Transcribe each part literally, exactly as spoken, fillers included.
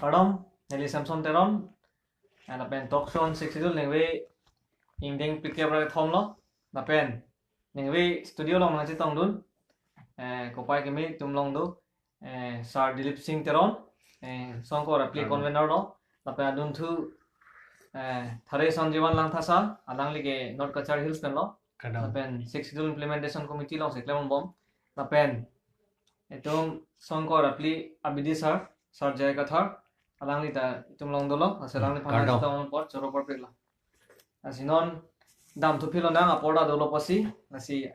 Kardom, neli Samson Teron. Eh, lapen talk show on Sixth Schedule ningve ingdeng phlikep ra kethom lo. Lapen ningve studio along nangchetongdun, eh, kopai kimi atum along do, eh, Sir Dilip Singh Teron, eh, Songkor Apli, kardom, convener lo. Lapen adunthu, eh, Thare Sanjivan Langtha sir, alangli ke North Cachar Hills pen lo. Kardom. Lapen Sixth Schedule Implementation Committee alongsi klembom. Lapen itum Songkor Apli abidi sir, Sir J I Kathar, alangli ta itum along dolo, lasi alangli, hmm, aphan, kardom, nangchetong apor choro apor pik lo. Lasi non damthu philonang apor ta dolo pusi, lasi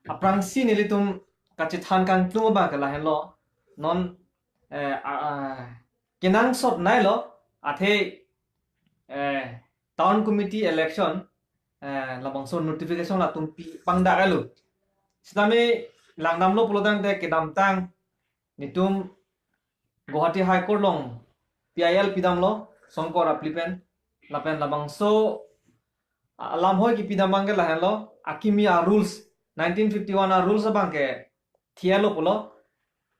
aphrangsi nelitum kachethan kangtung abang ke lahenlo. Non, eh, a, a, kenangsot nai lo, athe, eh, town committee election, eh, labangso notification latum pi pangdak alo. Sitame langdamlo pulotangte kedamtang nelitum Guwahati High Court along P I L pidamlo, Songkor Apli pen. Lapen labangso alam hoi kipidam abang ke lahenlo, akimi a rules, nineteen fifty-one a rules abang ke thialo pulo.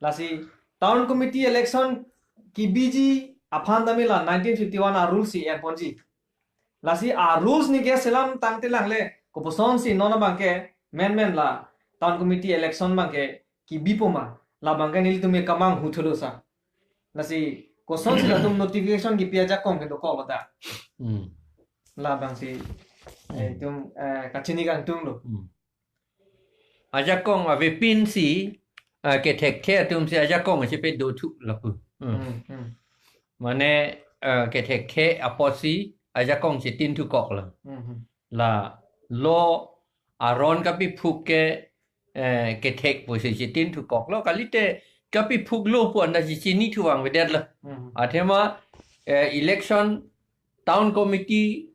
Lasi town committee election kebiji aphan tame la nineteen fifty-one a rules si enponji. Lasi a rules ni keselam tangte lang le, koposonsi non abang ke menmen la town committee election abang ke kebipo ma, labang ke nelitum ke kamanghu thulo sir. Lasi kosonsi latum notification kipi ajakong ke dokok lo ta. Hmm. Labangsi, eh, hmm, itum, eh, kachini kangtung lo. Hmm. Ajakong avepinsi, eh, kethekthe atumsi ajakong chepadothu lapu. Hmm. Hmm, hmm. Mane, eh, kethekthe apotsi ajakong chetinthukok lo. Hmm, hmm. La law aron kapiphuk ke, eh, kethek pusi chetinthukok lo, kalite kapiphuk lo pu anta si chinithu vangvedet lo. Hmm. Athema, eh, election, town committee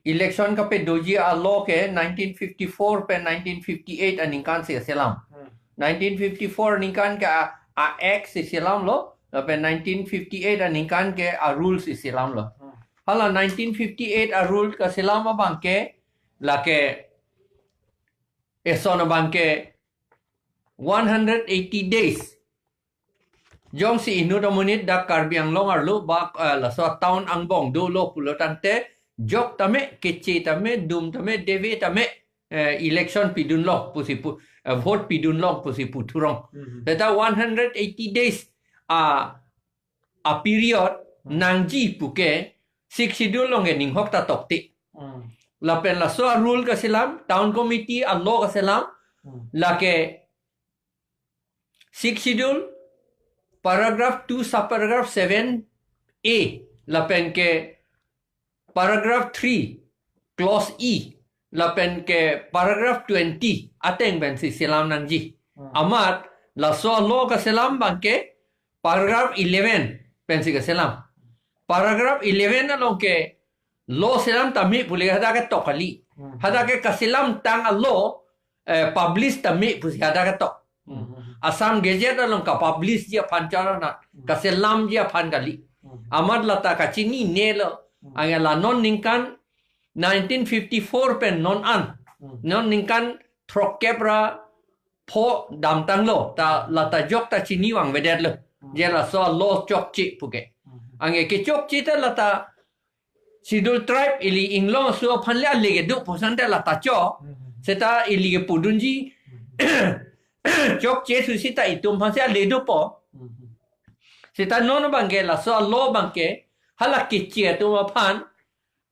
election kapadoji a law ke nineteen fifty-four pen nineteen fifty-eight aningkan si selam. Hmm. Nineteen fifty-four aningkan ke a, a act si selam lo, lapen nineteen fifty-eight aningkan ke a rule si selam lo. Hmm. Hala nineteen fifty-eight a rule kaselam abang ke, lake eson abang ke one hundred eighty days. Jongsi inut amonit dak Karbi Anglong arlo ba, eh, laso town angbong dolo pulotangte, jok tame, keche tame, dum tame, deve tame, eh, election pidun long pusi pu, eh, vote pidun long pusi puthurong. Mhm. Seta one hundred eighty days a, a period, hmm, nangji puke Sixth Schedule along ke ninghok ta tokte. Hmm. Lapen laso a rule kaselam, town committee a law kaselam, hmm, lake Sixth Schedule, paragraph two, subparagraph seven A, lapen ke paragraph three, clause E, lapen ke paragraph twenty ateng pensi selam nangji. Hmm. Amat laso a law kaselam abang ke paragraph eleven pensi kaselam. Paragraph eleven along ke law selam tame pule hadak ketok kali. Hmm. Hadak ke kaselam tang a law, eh, publish tame pusi hadak ketok. Hmm. Assam Gazette along kapublishji aphan chot anat, hmm, kaselamji aphan kali. Hmm. Amat lata kachinine lo. Hmm. Anke la non ningkan nineteen fifty-four pen non an, hmm, non ningkan throkkep ra pho damtanglo, ta lata jok ta chini vangvedet lo. Hmm. Je laso a law chokche puke. Hmm. Anke kechokche ta lata Schedule Tribe ili inglong aso aphan le ale kedo pusonte lata chok. Hmm. Seta ili kepudunji, hmm, chokche susi ta itum aphansi ale dopo. Hmm. Seta non abang ke laso a law abang ke hala keche atum aphan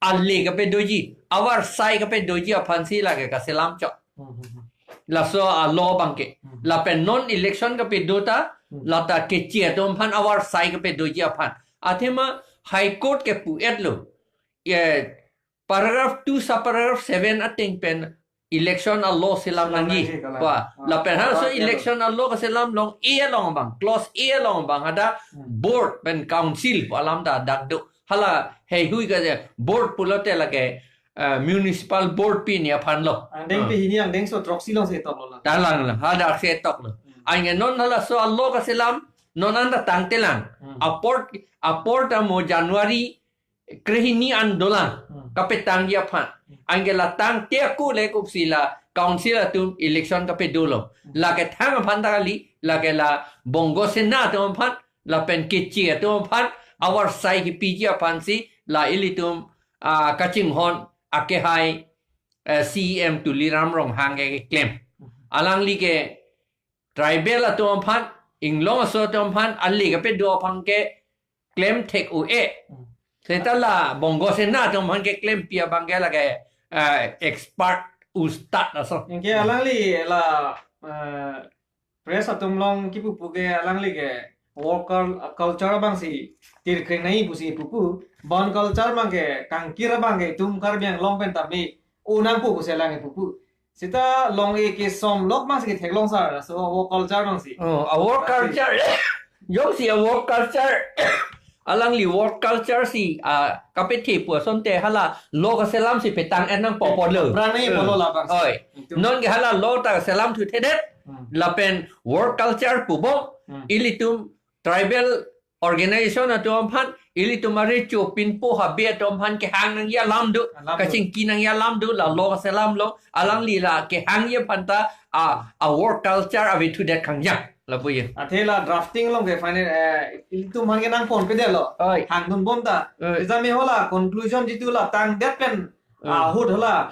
ale kapadoji, avarsai kapadoji aphansi lake kaselam chot. Hmm, hmm, hmm. Laso a law abang ke. Hmm. Lapen non election kapado ta, hmm, lata keche atum aphan avarsai kapadoji aphan. Athema High Court kepu-et lo. Eh, paragraph two, subparagraph seven ateng pen election a law selam, selam nangji, nangji kalang. Ba, ah, lapen halaso, ah, election a law kaselam along A along abang, clause A along abang hadak, hmm, board pen council pu alam ta dak do. Hala heihui ka je board pulote lake, eh, municipal board pini aphan lo. Angdeng, ah, pehini angdengso throksi alongsi toklo la. Talang la, hadak si toklo. Hmm. Anke non halaso a law kaselam, non anta tangtelang. Hmm. Apor, apor ta mo January krehini an dolang, hmm, kapetangji aphan. Hmm. Anke la tangte ako le koksi la council atum election kapado lo. Hmm. Lake thang aphan ta kali, lake la Bongo Sena atum aphan, lapen keche atum aphan, Avarsai kepiji aphansi la ilitum, ah, kachinghon akehai, eh, C E M Tuliram Ronghang ke keklem. Alangli ke tribal atum aphan, inglong aso atum aphan, ale kapedo aphan keklem thek un-e. Hmm. Seta la Bongo Sena atum aphan keklempi abang ke lake, eh, expert ustad laso. Anke alangli la, eh, press atum along kipupu ke alangli ke work cul-, culture abangsi tirkreng nangji pusi pupu. Bond culture abang ke kangkir abang ke itum Karbi Anglong pen tame un nangpo pusi alang kipupu. Seta long-e kesom lok abangsi ketheklong sar, laso work culture abangsi. Oh, a work culture. Jongsi a work culture. Alangli work culture si, ah, kapethe pu asonte hala lo kaselam si petang en nangpo pulo. Prang nangpo pulo labang. Oi. Itum. Non ke hala lo ta selam thuthedet. Hmm. Lapen work culture pubom. Hmm. Ilitum tribal organization atum aphan, ilitum arecho pinpo habe atum aphan kehang nangji alam do, alam do. Kachingki nangji alam do, la lo kaselam lo, alangli la kehangji aphan ta, a, a work culture ave thudet kangjang. Lapu ye. Athe la drafting along ke final, eh, ilitum aphan ke nangponpedetlo. Oi. Hangdunbom ta. Oi. Seta me hala conclusion jitu la tangdet pen, Hmm. ahut hala.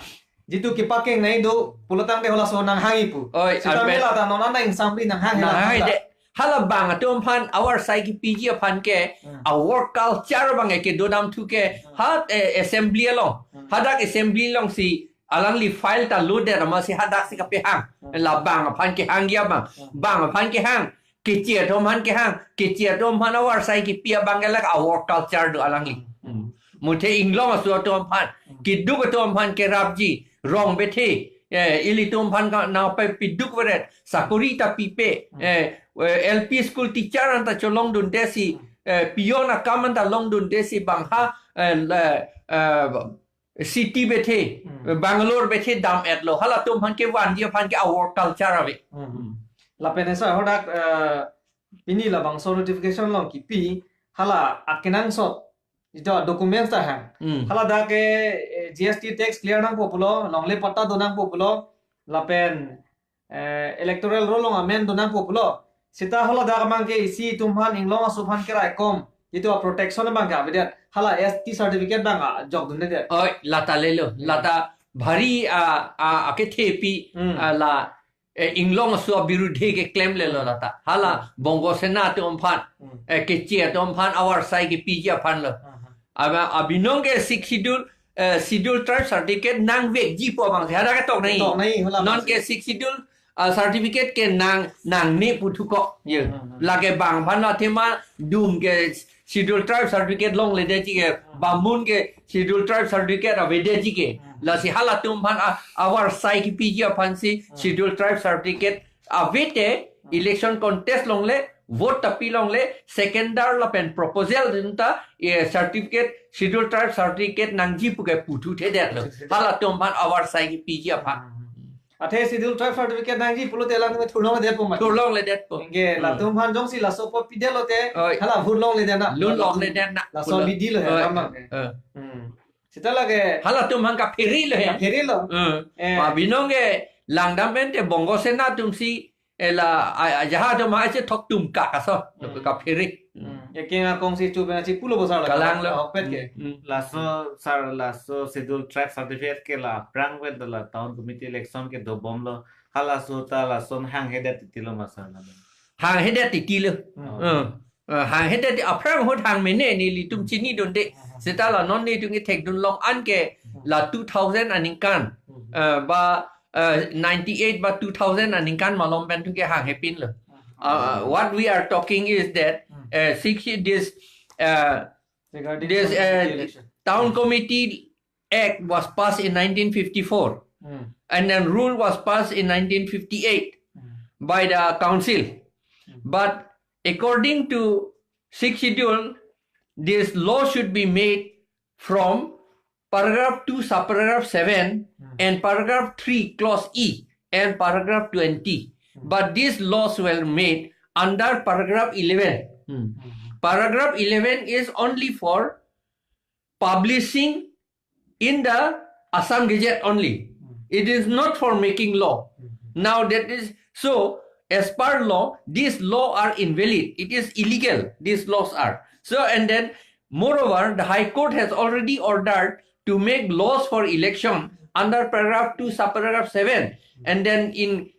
Jitu kepakeng nangji do, pulo tangte halaso nanghangji pu. Oi, seta alpet. Me la ta non ana ingsamri nanghang nang hela hang ta. De. Hala bang atum aphan, avarsai kepiji aphan ke, Hmm. a work culture abang ke kedodam thu ke, Hmm. ha, eh, assembly along. Hmm. Hadak assembly alongsi, alangli file ta lodet amatsi hadaksi kapehang. Hmm. La bang aphan kehangji abang. Hmm. Bang aphan kehang. Keche atum aphan kehang. Keche atum aphan avarsai kepi abang ke lake a work culture do alangli. Hmm. Hmm. Muthe inglong aso atum aphan. Hmm. Keduk atum aphan kerapji. Rong bethe. Eh, ilitum aphan ke nangpepiduk veret. Sakori ta pipe. Hmm. Eh, eh, L P school teacher anta cholongdundesi. Hmm. Eh, peon akam anta longdundesi bang ha, eh, le, eh, city bethe, Hmm. Bangalore bethe dam-etlo. Halatum aphan kevanji aphan ke a work culture ave. Hmm. Lapen esa hadak, eh, pini labangso notification along kipi, hala akenangsot, ito documents ta hang. Hmm. Hala dak ke, eh, G S T tax clear nangpo pulo, longle patta do nangpo pulo, lapen eh, electoral roll along amen do nangpo pulo. Seta hala dak abang ke isi itum aphan inglong aso aphan keraikom. Ito a protection abang ke avedet. Hala S T certificate abang ajokdundedet. Oi, lata lelo. Hmm. Lata bhari a, a, akethepi, Hmm. a, la, eh, inglong aso abirudhe keklem lelo Hmm. lata. Hala Hmm. Bongo Sena atum aphan, Hmm. eh, keche atum aphan avarsai kepiji aphan lo. Hmm. Aba, abinong ke Sixth Schedule, eh, Schedule Tribe certificate nangvekji pu abang si hadak ketok nangji. Ketok nangji, hala Non abang ke si. Sixth Schedule, ah, certificate ke nang, nangne pu thuko. Ye. Hmm, hmm. Lake bang aphan la thema dum ke Schedule Tribe certificate longledetji ke, Hmm. Bamun ke Schedule Tribe certificate avedetji ke. Hmm. Lasi halatum aphan a, avarsai kepiji aphansi Hmm. Schedule Tribe certificate avete Hmm. election contest longle, vote ta pi longle, seconder lapen proposal dun ta, eh, certificate, Schedule Tribe certificate nangji pu ke puthuthedetlo. Halatum aphan avarsai kepiji aphan. Hmm. Athe Schedule Tribe certificate nangji pulote alang thurlongledetpo ma. Thurlongledetpo. Anke Hmm. latum aphan jongsi laso apot pidetlote, Oi. hala vote longledet na. Lun longledet na. Laso Pulo. Bidi lo he, Oi. Ramang ke. Eh. Hmm. Seta lake Halatum aphan kaphere lo he. Kaphere lo. Eh. Eh. Abinong ke langdam ente Bongo Sena atumsi ela, a, a, jaha atum aphan chethok tum ka kaso. Hmm. Kaphere. Hmm. Ekeng akongsi chuben si pulo bosar la. Kalang lo. Ahokpet ke. Hmm. Laso sar laso Schedule Tribe certificate ke la aphrang pen do la town committee election ke dobomlo. Halaso ta lason hanghedet titilo ma sar la. Hanghedet titilo. Hmm. Eh. Eh, hanghedet aphrang ahut hangmene nelitum chinidunde. Hmm. Seta la non nelitum kethekdun long an ke la two thousand aningkan. Hmm. Eh, ba, eh, ninety-eight ba two thousand aningkan malom pen atum ke hanghe pinlo. Hmm. Uh, what we are talking is that, Hmm. uh, six, this, uh, Regarding this, town committee uh, election. Town Committee Act was passed in nineteen fifty-four, Hmm. and then rule was passed in nineteen fifty-eight Hmm. by the council. Hmm. But according to Sixth Schedule, this law should be made from paragraph two, subparagraph seven, Hmm. and paragraph three, clause E, and paragraph twenty. Hmm. But these laws were made under paragraph eleven. Hmm. Hmm. Paragraph eleven is only for publishing in the Assam Gazette only. Hmm. It is not for making law. Hmm. Now that is so, as per law, these laws are invalid. It is illegal, these laws are. So, and then, moreover, the High Court has already ordered to make laws for election under paragraph two, subparagraph seven. And then in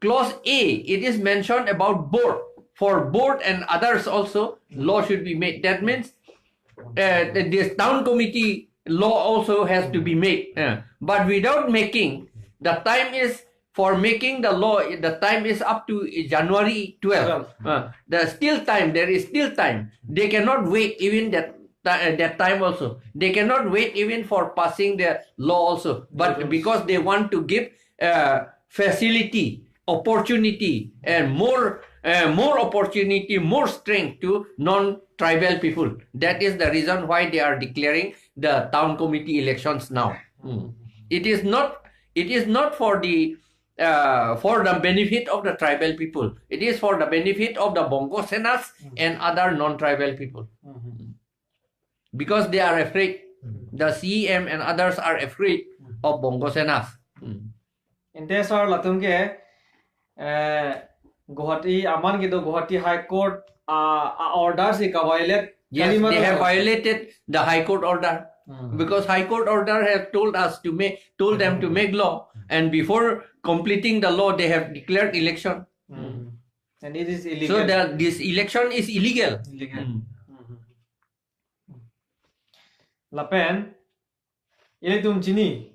clause A, it is mentioned about board. For board and others also, law should be made. That means uh, the- this town committee law also has to be made. Uh, but without making, the time is for making the law, the time is up to January twelve. Twelve. Uh, there's still time, there is still time. They cannot wait even that ti- uh, that time also. They cannot wait even for passing the law also. But Yes. because they want to give uh, facility, opportunity, and more uh, more opportunity, more strength to non-tribal people. That is the reason why they are declaring the town committee elections now. Hmm. It is not. It is not for the uh, for the benefit of the tribal people. It is for the benefit of the Bongo Senas and other non-tribal people. Because they are afraid. The C E M and others are afraid of Bongo Senas. Hmm. Ante sir, latum ke eh, Guwahati aman kedo Guwahati High Court a, a order si ka-violate Yes, kali ma they have to? violated the High Court order. Hmm. Because High Court order have told us to make, told them to make law, and before completing the law, they have declared election. Hmm. And it is So illegal. the this election is illegal. Illegal. Hmm. Hmm. Lapen ilitum chini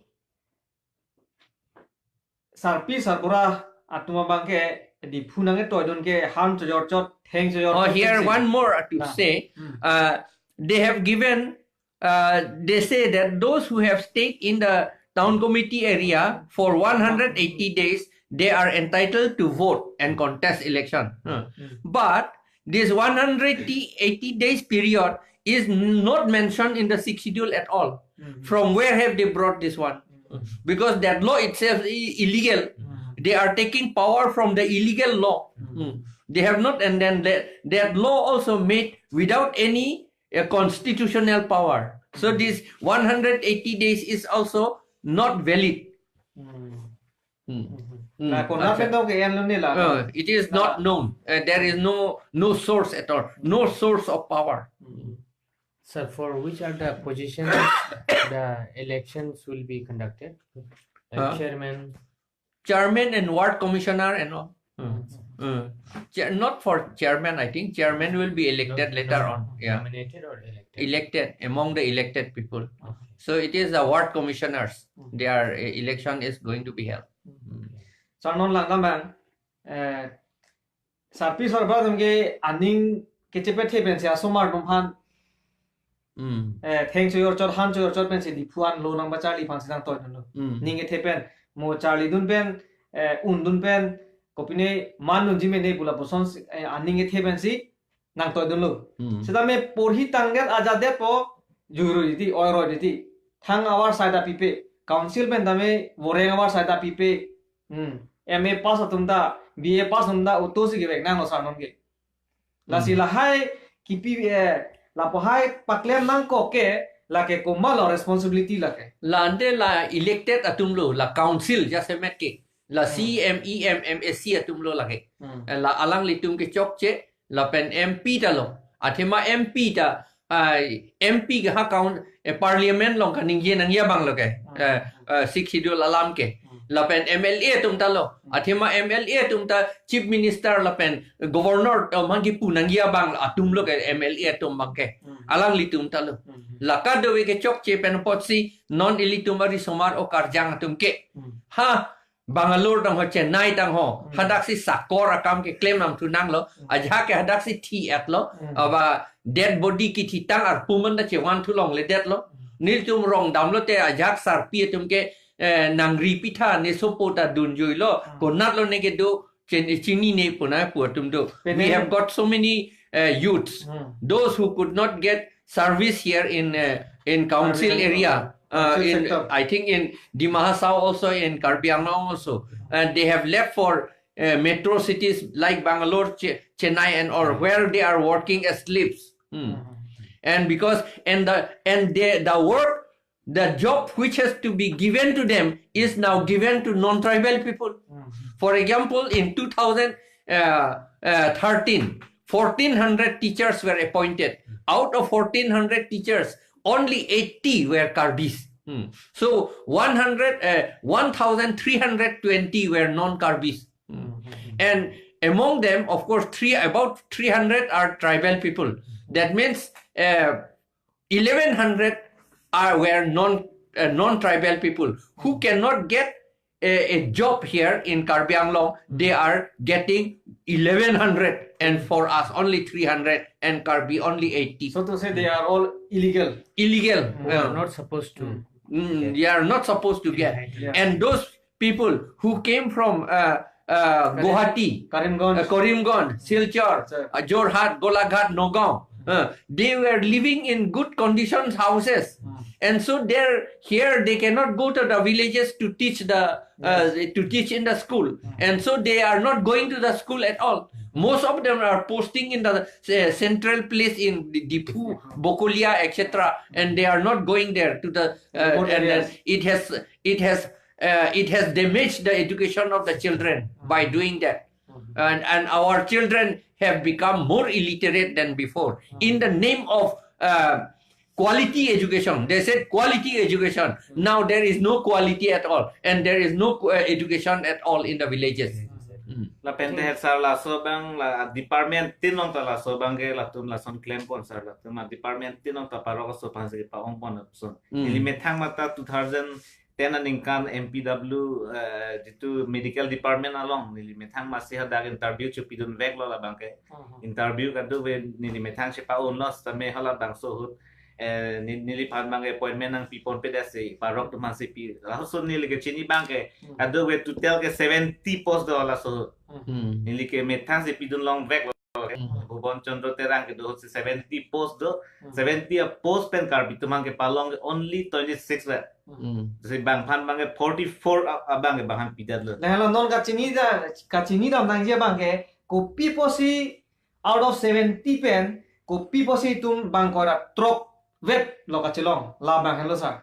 sarpi sarbura atum abang ke Diphu nangketoidun ke han chojor chot, theng chojor Oh, chot here pensi. one more to Nah. say. Hmm. Uh, they have given, uh, they say that those who have stayed in the town committee area for one hundred eighty days, they are entitled to vote and contest election. Hmm. Hmm. But this one hundred eighty days period is not mentioned in the Sixth Schedule at all. Hmm. From where have they brought this one? Hmm. Because that law itself is illegal. Hmm. They are taking power from the illegal law. Hmm. Hmm. They have not, and then that, that law also made without any uh, constitutional power. So Hmm. this one hundred eighty days is also not valid. Hmm. Hmm. Hmm. Hmm. La konat Acha. pen dong ke en lo ni la. Uh, it is not Ah. known. Uh, there is no no source at all. No source of power. Hmm. Sir, for which are the positions the elections will be conducted? Like Huh? chairman? Chairman and ward commissioner and all. Hmm. Hmm. Hmm. Chair, not for chairman, I think. Chairman will be elected No, later no, on. Yeah. Nominated or elected? Elected, among the elected people. Okay. So it is the ward commissioners. Hmm. Their uh, election is going to be held. Hmm. Hmm. Sir, non langdam bang, eh, sarpi sarbura atum ke aning kechepethe pensi asomar atum aphan Hmm. eh, theng chojor chot, han chojor chot pensi Diphu an lo nangpacharli aphansi nangtoidunlo. Hmm. Ning kethe pen, mo charlidun pen, eh, undun pen, kopine mandunji mene pu lapuson si, eh, aning kethe pensi nangtoidunlo. Hmm. Seta me porhi tangdet ajatdet po, juro titi, oiro titi. Thang avar sai ta pipe, council pen tame voreng avar sai ta pipe. Hmm. M A pass atum ta, B A pass atum ta, auto si kevek nanglo sir non ke. Lasi Hmm. lahai kipi, eh, lapu hai paklem nangkok ke, lake komatlo responsibility lake. La ante la elected atum lo, la council jasemet ke. La Hmm. C M, E M, M A C atum lo lake. Hmm. Eh, la alanglitum kechokche, lapen M P ta lo. Athema M P ta, ah, M P ke ha kaun, eh, parliament along kaningje nangji abang lo ke. Hmm. Eh, eh, Sixth Schedule alam ke. Hmm. Lapen M L A atum ta lo. Hmm. Athema M L A atum ta chief minister lapen governor, eh, man kipu nangji abang atum lo ke M L A atum abang ke. Hmm. Alanglitum ta lo. Hmm. La kadokave kechokche pen apotsi non ilitum arisomar o karjang atum ke. Hmm. Ha, Bangalore tang ho, Chennai tang ho, Hmm. hadaksi sakor akam keklem nangthu nanglo, Hmm. ajahak ke hadaksi thi-etlo, Hmm. aba dead body kithitang arpu man ta chevan thu longledetlo. Hmm. Nelitum rong damlote ajahak sarpi atum ke, eh, nangri pitha ne sopo ta dunjuilo, Hmm. konatlo ne kedo chen-, chinine pu na pu atum do. Pen We ne have got so many, eh, youths. Hmm. Those who could not get service here in, uh, in council Karbi Anglong. area, uh, Council in, sector. I think in Dima Hasao also, in Karbi Anglong also. And they have left for, uh, metro cities like Bangalore, Che-, Chennai and all, Hmm. where they are working as slaves. Hmm. Hmm. And because, and the, and the, the work, the job which has to be given to them is now given to non-tribal people. Hmm. For example, in two thousand, uh, uh, thirteen, fourteen hundred teachers were appointed. Out of fourteen hundred teachers, only eighty were Karbis. Hmm. So one hundred, uh, one thousand three hundred twenty were non-Karbis. Hmm. And among them, of course, three, about three hundred are tribal people. That means, uh, eleven hundred are, were non, uh, non-tribal people who cannot get a, a job here in Karbi Anglong. They are getting eleven hundred, and for us only three hundred, and Karbi only eighty. So to say, they are all illegal. Illegal. Who are, uh, not supposed to. Mm, they are not supposed to get. Yeah. And those people who came from, uh, uh, Karim-, Guwahati, Karimganj, uh, Karimganj, Silchar, sir, uh, Jorhat, Golaghat, Nagaon, uh, they were living in good conditions, houses. Hmm. And so there, here they cannot go to the villages to teach the, uh, to teach in the school. Hmm. And so they are not going to the school at all. Most of them are posting in the, uh, central place in Diphu, Bokolia, et cetera. And they are not going there to the, uh, remote areas. And, uh, it has, it has, uh, it has damaged the education of the children by doing that. And, and our children have become more illiterate than before. In the name of, uh, quality education, they said quality education. Now there is no quality at all, and there is no, uh, education at all in the villages. Hmm. Lapen te het sir, laso abang la department tin along ta laso abang ke latum lason klempon sir, latum a department tin along ta parok aso aphansi pa-ongpon lapuson. Hmm. Neli methang mate two thousand ten aningkan M P W, eh, jitu medical department along neli methang masi hadak interview chepidunveklo labang ke. Hmm. Interview kadokave neli methang chepa-unlo, sitame halabangso ahut, eh, ne-, neliphan abang ke appointment nangpiponpe dasi, parok atum aphansi pi. Laso neli kechini abang ke, hmm, kadokave total ke seventy post do laso ahut. Hmm. Neli ke methang si pidunlongveklo. Hmm. Bhuban Chandra Terang kedo ahut si seventy post do, hmm, seventy a post pen Karbi atum aphan kepalong ke only twenty-six vet. Hmm. Si bangphan abang ke forty-four a-, abang ke bangphan pidetlo. Lahelo non kachini da, kachini dam nangji abang ke, kopi pusi out of seventy pen, kopi pusi itum bang kora throk vet lo kachelong, labang helo sir.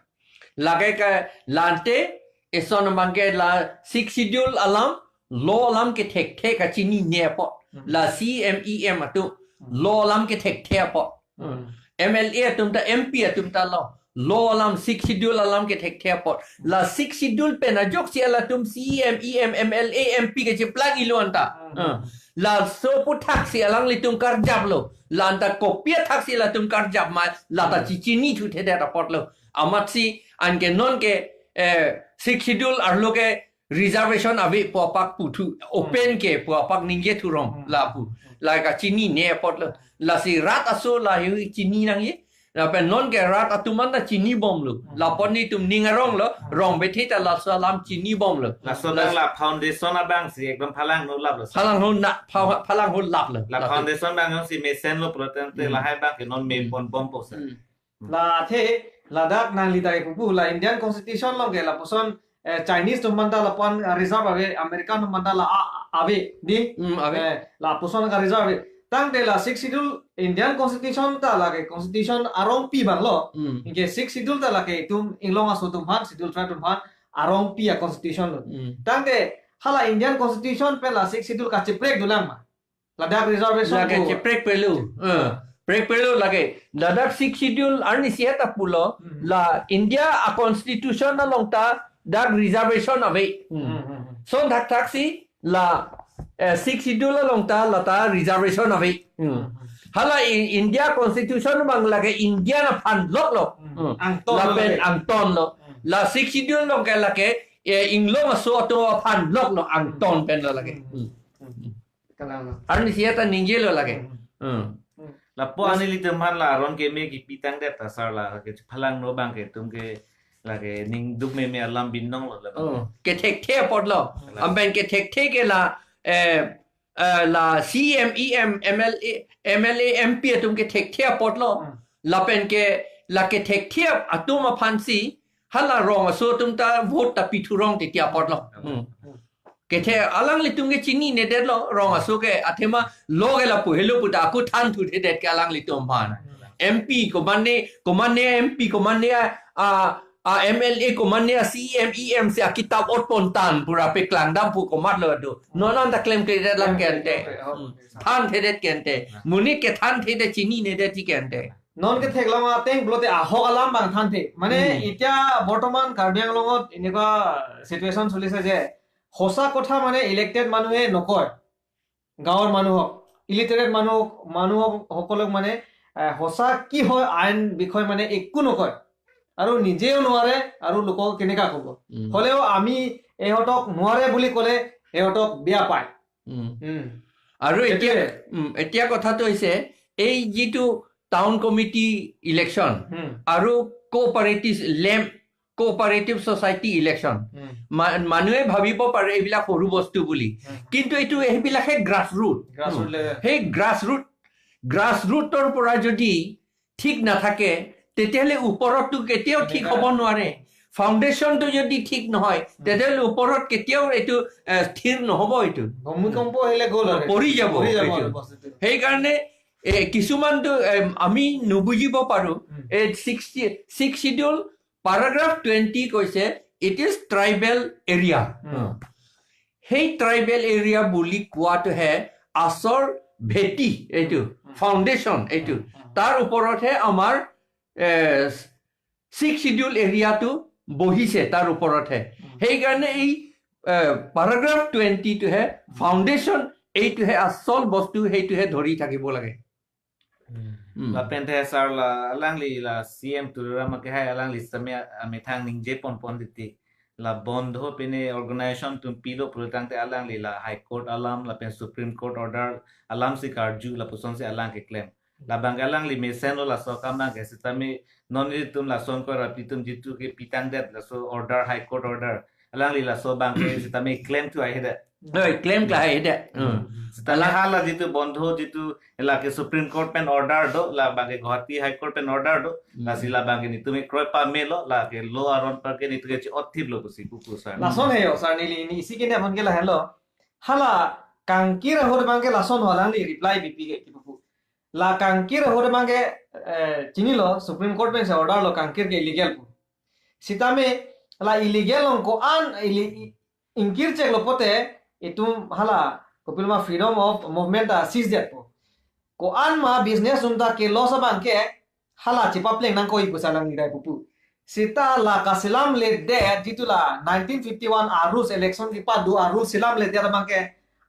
Lake ke la ante, eson abang ke la Sixth Schedule alam, law alam kethekthe kachinine apot. Hmm. La C M E M atum, hmm, law alam kethekthe apot. Hmm. M L A atum ta, M P atum ta lo, law alam, Sixth Schedule alam kethekthe apot. La Sixth Schedule pen ajoksi latum C E M, E M, M L A, M P kacheplang ilo anta. Hmm. Hmm. Laso aputhak si alanglitum karjaplo. La anta kopi athak si latum karjap ma, la ta, hmm, chechinithuthedet apotlo. Amatsi anke non ke, eh, Sixth Schedule arlo ke reservation ave pu apak puthu, open, hmm, ke pu apak ningje thurong, hmm, lapu. La kachinine apotlo. Lasi rat aso la hu chini nangji. Lapen non ke rat atum anta chinibomlo. Hmm. Lapon netum ning aronglo, hmm, rong bethe ta laso alam chinibomlo. Laso abang la foundation abang si ekdom phalangno laplo. Phalangno na, pha-, phalangno laplo. La foundation abang si mesenlo pulote, hmm, lahai abang ke non, hmm, meponbompo sir. Hmm. La athe, ladak nangli ta kepu la Indian Constitution along ke lapuson, eh, Chinese atum aphan ta lapuan, eh, reserve ave, American atum aphan ta la a-, ave, di? Hmm, ave. Eh, lapuson ka reserve ave. Tangte la Sixth Schedule Indian Constitution ta lake Constitution arongpi abanglo. Hmm. Anke Sixth Schedule ta lake itum inglong aso atum aphan, Schedule Tribe atum aphan arongpi a-constitution lo. Hmm. Tangte hala Indian Constitution pen la Sixth Schedule kacheprek dolang ma? Ladak reservation lake ko cheprekpelo. Eh, prekpelo lake. Ladak Sixth Schedule arnisi heta pulo, hmm, la India a-constitution along ta dak reservation ave. Hmm. Hmm, hmm, hmm. Lason thakthak si la, eh, Sixth Schedule along ta la ta reservation ave. Hmm. Hmm, hmm. Hala i-, India constitution abang lake Indian aphan loklo. Hmm. Hmm. Angton lo lapen lake. Angton lo. Hmm. La Sixth Schedule along ke lake, eh, inglong aso atum aphan loklo, angton, hmm, pen lo lake. Hmm. Hmm. Hmm. Kalang lo. Arnisi heta ningjelo lake. Hmm. Hmm. Hmm. Lapu, las- nelitum aphan la aron keme kipi tangdet ta sir, lake phalangno abang ke itum ke lake ning dukmeme alam binong lo la. Oh, kethekthe apotlo. Kalang. Anpen kethekthe ke la, eh, eh, la C M, E M, M L A, M L A, M P atum kethekthe apotlo. Hmm. Lapen ke la kethekthe atum aphansi hala rong aso atum ta vote ta pithurong titi apotlo. Hmm. Hmm. Kethe alanglitum ke chininedetlo, rong aso ke, athema lo ke lapu helo pu ta ako thanthuthedet ke alanglitum aphan. M P komatne, komatne M P, komatne a, a, a M L A komatne a C E M, E M si akitap ot pon tang pura paklang dam pu komatlo do. Non anta klemkledet lang ke ante. Hmm. Thanthedet ke ante. Monit ke thanthedet, chininedet ke ante. Non ke theklong ateng pulote ahok alam abang thanthe. মানে Hmm. এতিয়া বৰ্তমান কাৰ্বি আংলঙত এনেকুৱা চিটুৱেশ্যন চলিছে যে সঁচা কথা মানে ইলেক্টেড মানুহে নকয়। গাঁৱৰ মানুহক, ইলিটাৰেট মানুহ, মানুহ সকলক মানে, এ, সঁচা কি হয় আইন বিষয়ে মানে একো নকয় আৰু নিজেও নোৱাৰে আৰু লোকক কেনেকা ক'ব। উম। হ'লেও আমি এহঁতক নোৱাৰে বুলি ক'লে এহঁতক বেয়া পায়। উম। উম। আৰু এতিয়া, সেইটোৱে। উম, এতিয়া কথাটো হৈছে, এই যিটো টাউন কমিটি ইলেকশ্যন উম। আৰু কোঅপাৰেটিভ লেম-, কোঅপাৰেটিভ ছ'চাইটি ইলেকশ্যন, উম। মা-, মানুহে ভাবিব পাৰে এইবিলাক সৰু বস্তু বুলি, উম। কিন্তু এইটো সেইবিলাকহে গ্ৰাছ ৰুট। গ্ৰাছ ৰুট উম। লেভেল। সেই গ্ৰাছ ৰুট, গ্ৰাছ ৰুটৰ পৰা যদি ঠিক নাথাকে, তেতিয়াহ'লে ওপৰততো কেতিয়াও ঠিক হ'ব নোৱাৰে। ফাউণ্ডেশ্যনটো যদি ঠিক নহয়, উম। তেতিয়াহ'লে ওপৰত কেতিয়াও এইটো, এ, স্থিৰ নহ'ব এইটো। ভূমিকম্প আহিলে গ'ল আৰু। পৰি যাব পৰি যাব এইটো। আৰু বস্তুটো। সেইকাৰণে, এ, কিছুমানটো, এ, আমি নুবুজিব পাৰোঁ। উম। এই sixty, six schedule paragraph twenty কৈছে, "It is tribal area।" উম। সেই ট্ৰাইবেল এৰিয়া বুলি কোৱাটোহে আচল ভেটি এইটো, উম, উম। ফাউণ্ডেশ্যন এইটো। উম, উম। তাৰ ওপৰতহে আমাৰ, এ, ছিক্স শ্বিডিউল এৰিয়াটো বহিছে তাৰ ওপৰতহে। উম। সেইকাৰণে এই, এ, পেৰাগ্ৰাফ টুৱেণ্টিটোহে ফাউণ্ডেশ্যন, এইটোহে আচল বস্তু, সেইটোহে ধৰি থাকিব লাগে। Hmm. Lapente sar la alangli la C M Tuliram ke hai alangli sitame amethang ningje ponpon titi. La bondho pine organization atum pilo pulotangte alangli la High Court alam lapen Supreme Court order alam si karju lapusonsi alang keklem. Labang ke alangli mesenlo laso akam abang ke sitame non ilitum lason ko rapitum jitu ke pitangdet laso order, High Court order. Alangli laso abang ke sitame claim to ahedet. Noi, claim ke ahedet. Hmm. Sitame Alang- hala jitu bondho jitu lake Supreme Court pen order do, labang ke Guwahati High Court pen order do, Hmm. lasi labang ke netum kroi pamelo, lake law aron abang ke netum ke chi-ot thiplo pusi pupu sar. Lason he yo, sar neli ini isi kene aphan ke lahelo. Hala kangkir ahut abang ke lason ho alangli reply bipi ke kipupu. La kangkir ahut abang ke, eh, chinilo, Supreme Court pen si order lo kangkir ke illegal pu. Sitame la illegal along ko-an ili-, ingkir cheklo pote itum hala kopiloma freedom of movement ta seize det pu. Ko-an ma business atum ta ke-loss abang ke hala chepapleng nangkok pu si alangli rai pupu. Sita la kaselamledet jitu la nineteen fifty-one a-rules election kepado a-rules selamledet abang ke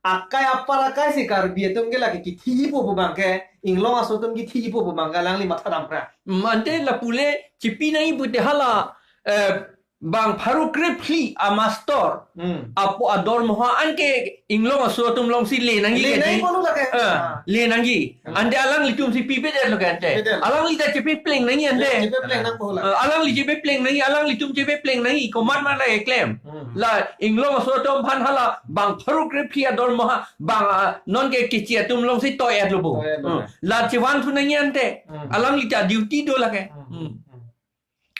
akai apar akai si Karbi atum ke lake kithi ipo pu abang ke, inglong aso atum kithi ipo pu abang ke alangli matha damra. Mante la pule chipi nangji pute hala, eh, bang pharo krephli a-master, Hmm. apo adormoha anke inglong aso atum alongsi le nangji Le ke nangji di. Ponu lake. Eh, Ah. le nangji. Hmm. Ante alanglitum si pipedet lo ke ante. Pipedet. Alangli ta chepapleng nangji ante. Chepapleng nangpo la. Eh, alangli chepapleng nangji, alanglitum chepapleng nangji. Komat ma la keklem. Hmm. La inglong aso atum aphan hala bang pharo krephli adormoha bang, ah, non ke kechi atum alongsi toi-et lo bo. Toi-et lo. Hmm. La chevan thu nangji ante. Hmm. Alangli ta duty do lake. Hmm. Hmm. Hmm.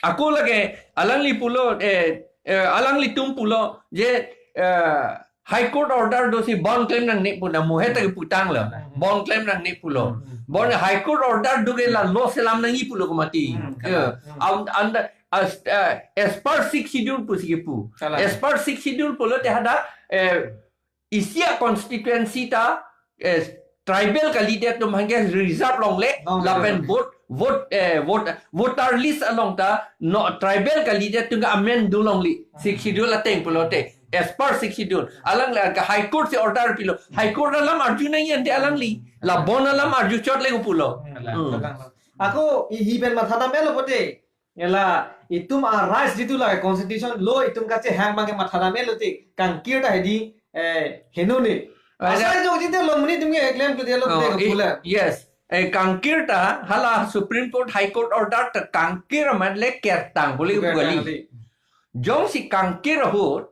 Ako lake alangli pulo, eh, eh, alanglitum pulo je, eh, High Court order do si bond claim nangne pu na muhe ta keputanglo. Hmm. Bond claim nangne pulo. Hmm. Bond High Court order do ke la law selam nangji pulo komati. Hmm. Yeah. Hmm. Am-, and, as, eh, as per sixth schedule pusi kepu. Kalang. As per sixth schedule pulote hadak, eh, isi a-constituency ta, eh, tribal kalidet atum aphan ke reserve longle, Longle. lapen vote, vote, eh, vote, voter list along ta, no, tribal kalidet atum ke amend do longle, sixth schedule ateng pulote, as per sixth schedule. Alang la ke High Court si order pilo. High Court alam arju nangji ante alangli. La bond alam arju chot le pulo. Kalang, Hmm. kalang. Ako i hi pen matha dam-etlo pote. Ela itum a-rights jitu la constitution law itum kachehang abang ke matha dam-etlo te kangkir ta hedi, eh, heno ne. Ada Asai jok jite lo muni itum ke claim ke dialog Oh, te i-, pula. yes. Eh, kangkir ta hala Supreme Court, High Court order ta kangkir amat le kertang boleh Kertang bali. bali. Jongsi kangkir ahut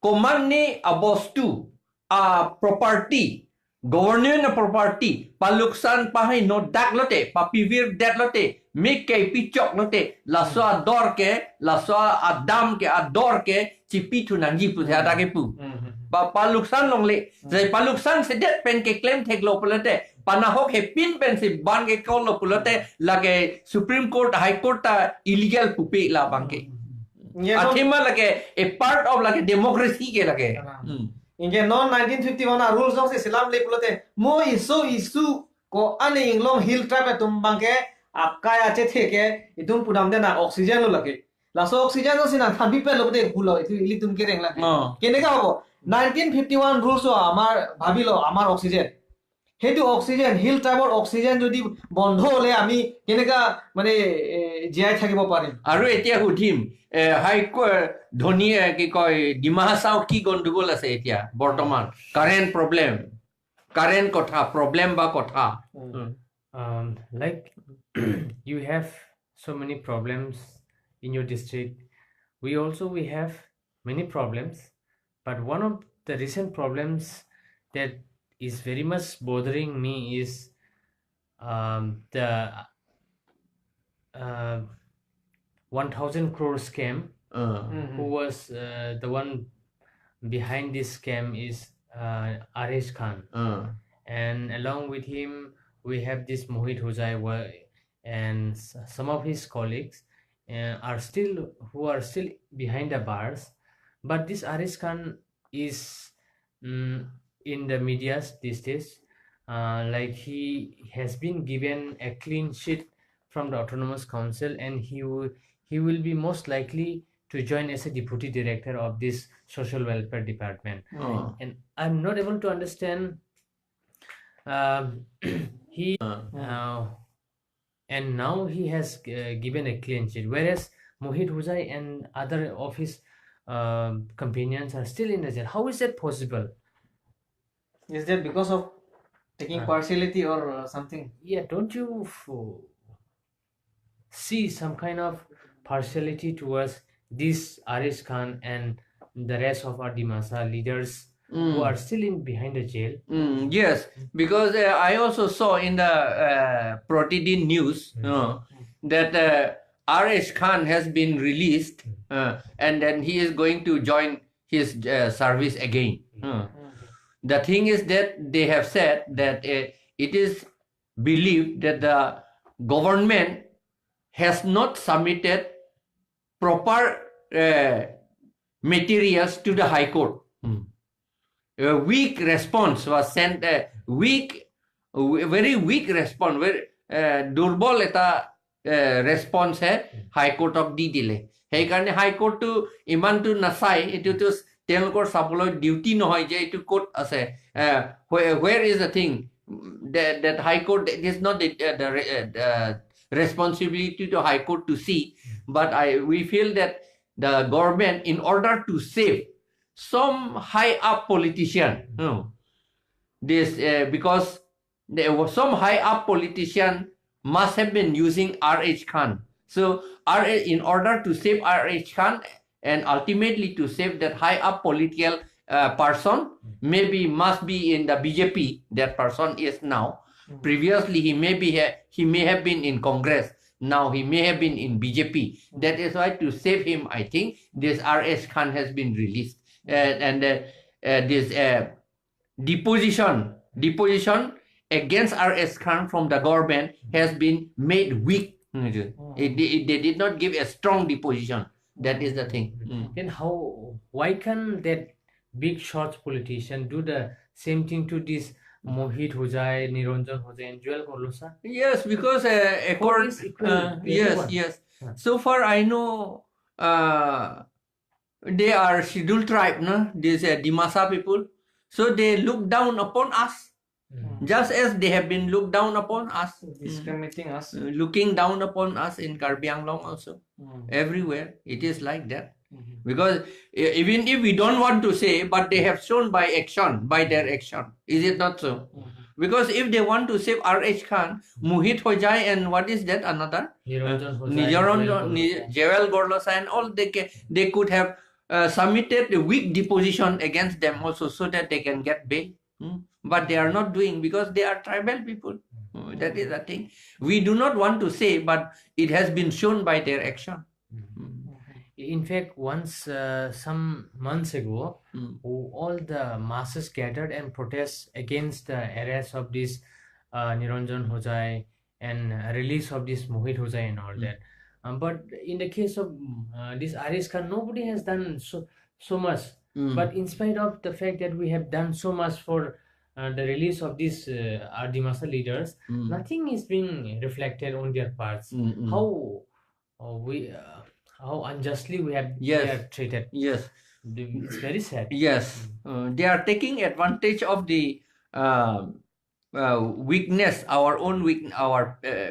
komatne abostu, a-property, government a-property, paluksan pahai no dak lote, papivirdetlote, mik ke pichoklote, laso ador ke, laso adam ke, ador ke, chipi thu nangji pu, hadak kepu. Hmm, hmm, hmm. Ba paluksan longle. Hmm. Jai paluksan sedet pen keklem theklo pulote, panahok hepin pensi ban kekoklo pulote, lake Supreme Court, High Court ta illegal pupe labang ke. Nge non Athema lake a part of lake democracy ke lake. Ah. Hmm. Nge non nineteen fifty-one a rules jongsi selamle pulote, mo iso issue ko-an inglong hill tribe atum abang ke akai achethe ke itum pudamde na oxygen lo lake. Laso oxygen jongsi nangthanpi pet lo pulote pulo itum ilitum kereng lake. Oh. Keneka hobo? Nineteen fifty-one rules o amar bhabilo, amar oxygen. Hetu oxygen, hill tribe-or oxygen jodi bondho hole ami keneka mane, eh, jiyai thakibo parim? Aru etia hudim, eh, High Court, Dhoni, eh, ki koi, Dima Hasao ki gondogol ase etia, bortoman. Current problem. Current kotha, problem ba kotha. Hmm. Hmm. Um, like, you have so many problems in your district. We also, we have many problems, but one of the recent problems that is very much bothering me is, um, the, uh, one thousand crore scam. Uh. Mhm. Who was, uh, the one behind this scam is, uh, R H Khan. Uh. And along with him, we have this Mohit Hojai wa-, and s-, some of his colleagues, uh, are still, who are still behind the bars. But this R H Khan is, mm, in the medias these days. Uh, like, he has been given a clean sheet from the Autonomous Council, and he will, he will be most likely to join as a deputy director of this social welfare department. Oh. And I'm not able to understand, um, he, Oh. uh, and now he has, uh, given a clean sheet, whereas Mohit Hojai and other of his, um, companions are still in the jail. How is that possible? Is that because of taking Uh. partiality or, uh, something? Yeah, don't you f-, see some kind of partiality towards this R H Khan and the rest of our Dimasa leaders who Mm. are still in behind the jail? Mm, yes, because, uh, I also saw in the, uh, Pratidin News, Mm. uh, that, uh, R H Khan has been released, Mm. uh, and then he is going to join his, uh, service again. Mm. Uh, the thing is that they have said that, uh, it is believed that the government has not submitted proper, uh, materials to the High Court. Hmm. A weak response was sent, a weak, a very weak response, very, uh, durbol eta, uh, response he High Court-ok di dile. Heikarne High Court to iman to nasai, itu to তেওঁলোকৰ চাবলৈ duty নহয় যে এইটো ক'ত আছে, uh, where, where is the thing, that, that High Court, it is not the, uh, the, uh, the responsibility to High Court to see, but I, we feel that the government, in order to save some high up politician, no, this, uh, because there was some high up politician must have been using R H Khan. So R H, in order to save R H Khan and ultimately to save that high up political, uh, person, maybe must be in the B J P, that person is now. Mm. Previously, he may be ha-, he may have been in Congress. Now he may have been in B J P. That is why to save him, I think, this R H Khan has been released. Uh, and, uh, uh, this, uh, deposition, deposition against R H Khan from the government has been made weak. Mm. It, it, they did not give a strong deposition. That is the thing. Mm. Then how, why can that big shots politician do the same thing to this Mohit Hojai, Niranjan Hojai, and Joel Gorlosa? Yes, because, uh, For according, this equal, uh, yes, everyone. Yes. Huh. So far I know, uh, they are scheduled tribe, no? These, uh, Dimasa people. So they look down upon us, Mm. just as they have been looked down upon us. Discriminating us. Uh, looking down upon us in Karbi Anglong also. Mm. Everywhere it is like that. Mhm. Because e-, even if we don't want to say, but they have shown by action, by their action. Is it not so? Mhm. Because if they want to save R H Khan, Mohit Hojai and what is that another? Niranjan Uh, Hojai, Niranjan, Joel Ni-, Gorlosa. Joel Gorlosa and all, they ca-, they could have, uh, submitted a weak deposition against them also so that they can get bail. Hmm? But they are not doing because they are tribal people. Hmm, that is the thing. We do not want to say, but it has been shown by their action. Hmm. In fact, once, uh, some months ago, Mm. all the masses gathered and protest against the arrest of this, uh, Niranjan Hojai and, uh, release of this Mohit Hojai and all Mm. that. Um, but in the case of, uh, this Aris Khan, nobody has done so so much. Mm. But in spite of the fact that we have done so much for, uh, the release of these, uh, our Dimasa leaders, Mm. nothing is being reflected on their parts. Mm, mm. How, uh, we uh, how unjustly we have Yes. we are treated. Yes, It's very sad. yes. Uh, they are taking advantage of the uh, uh, weakness, our own weak, our uh,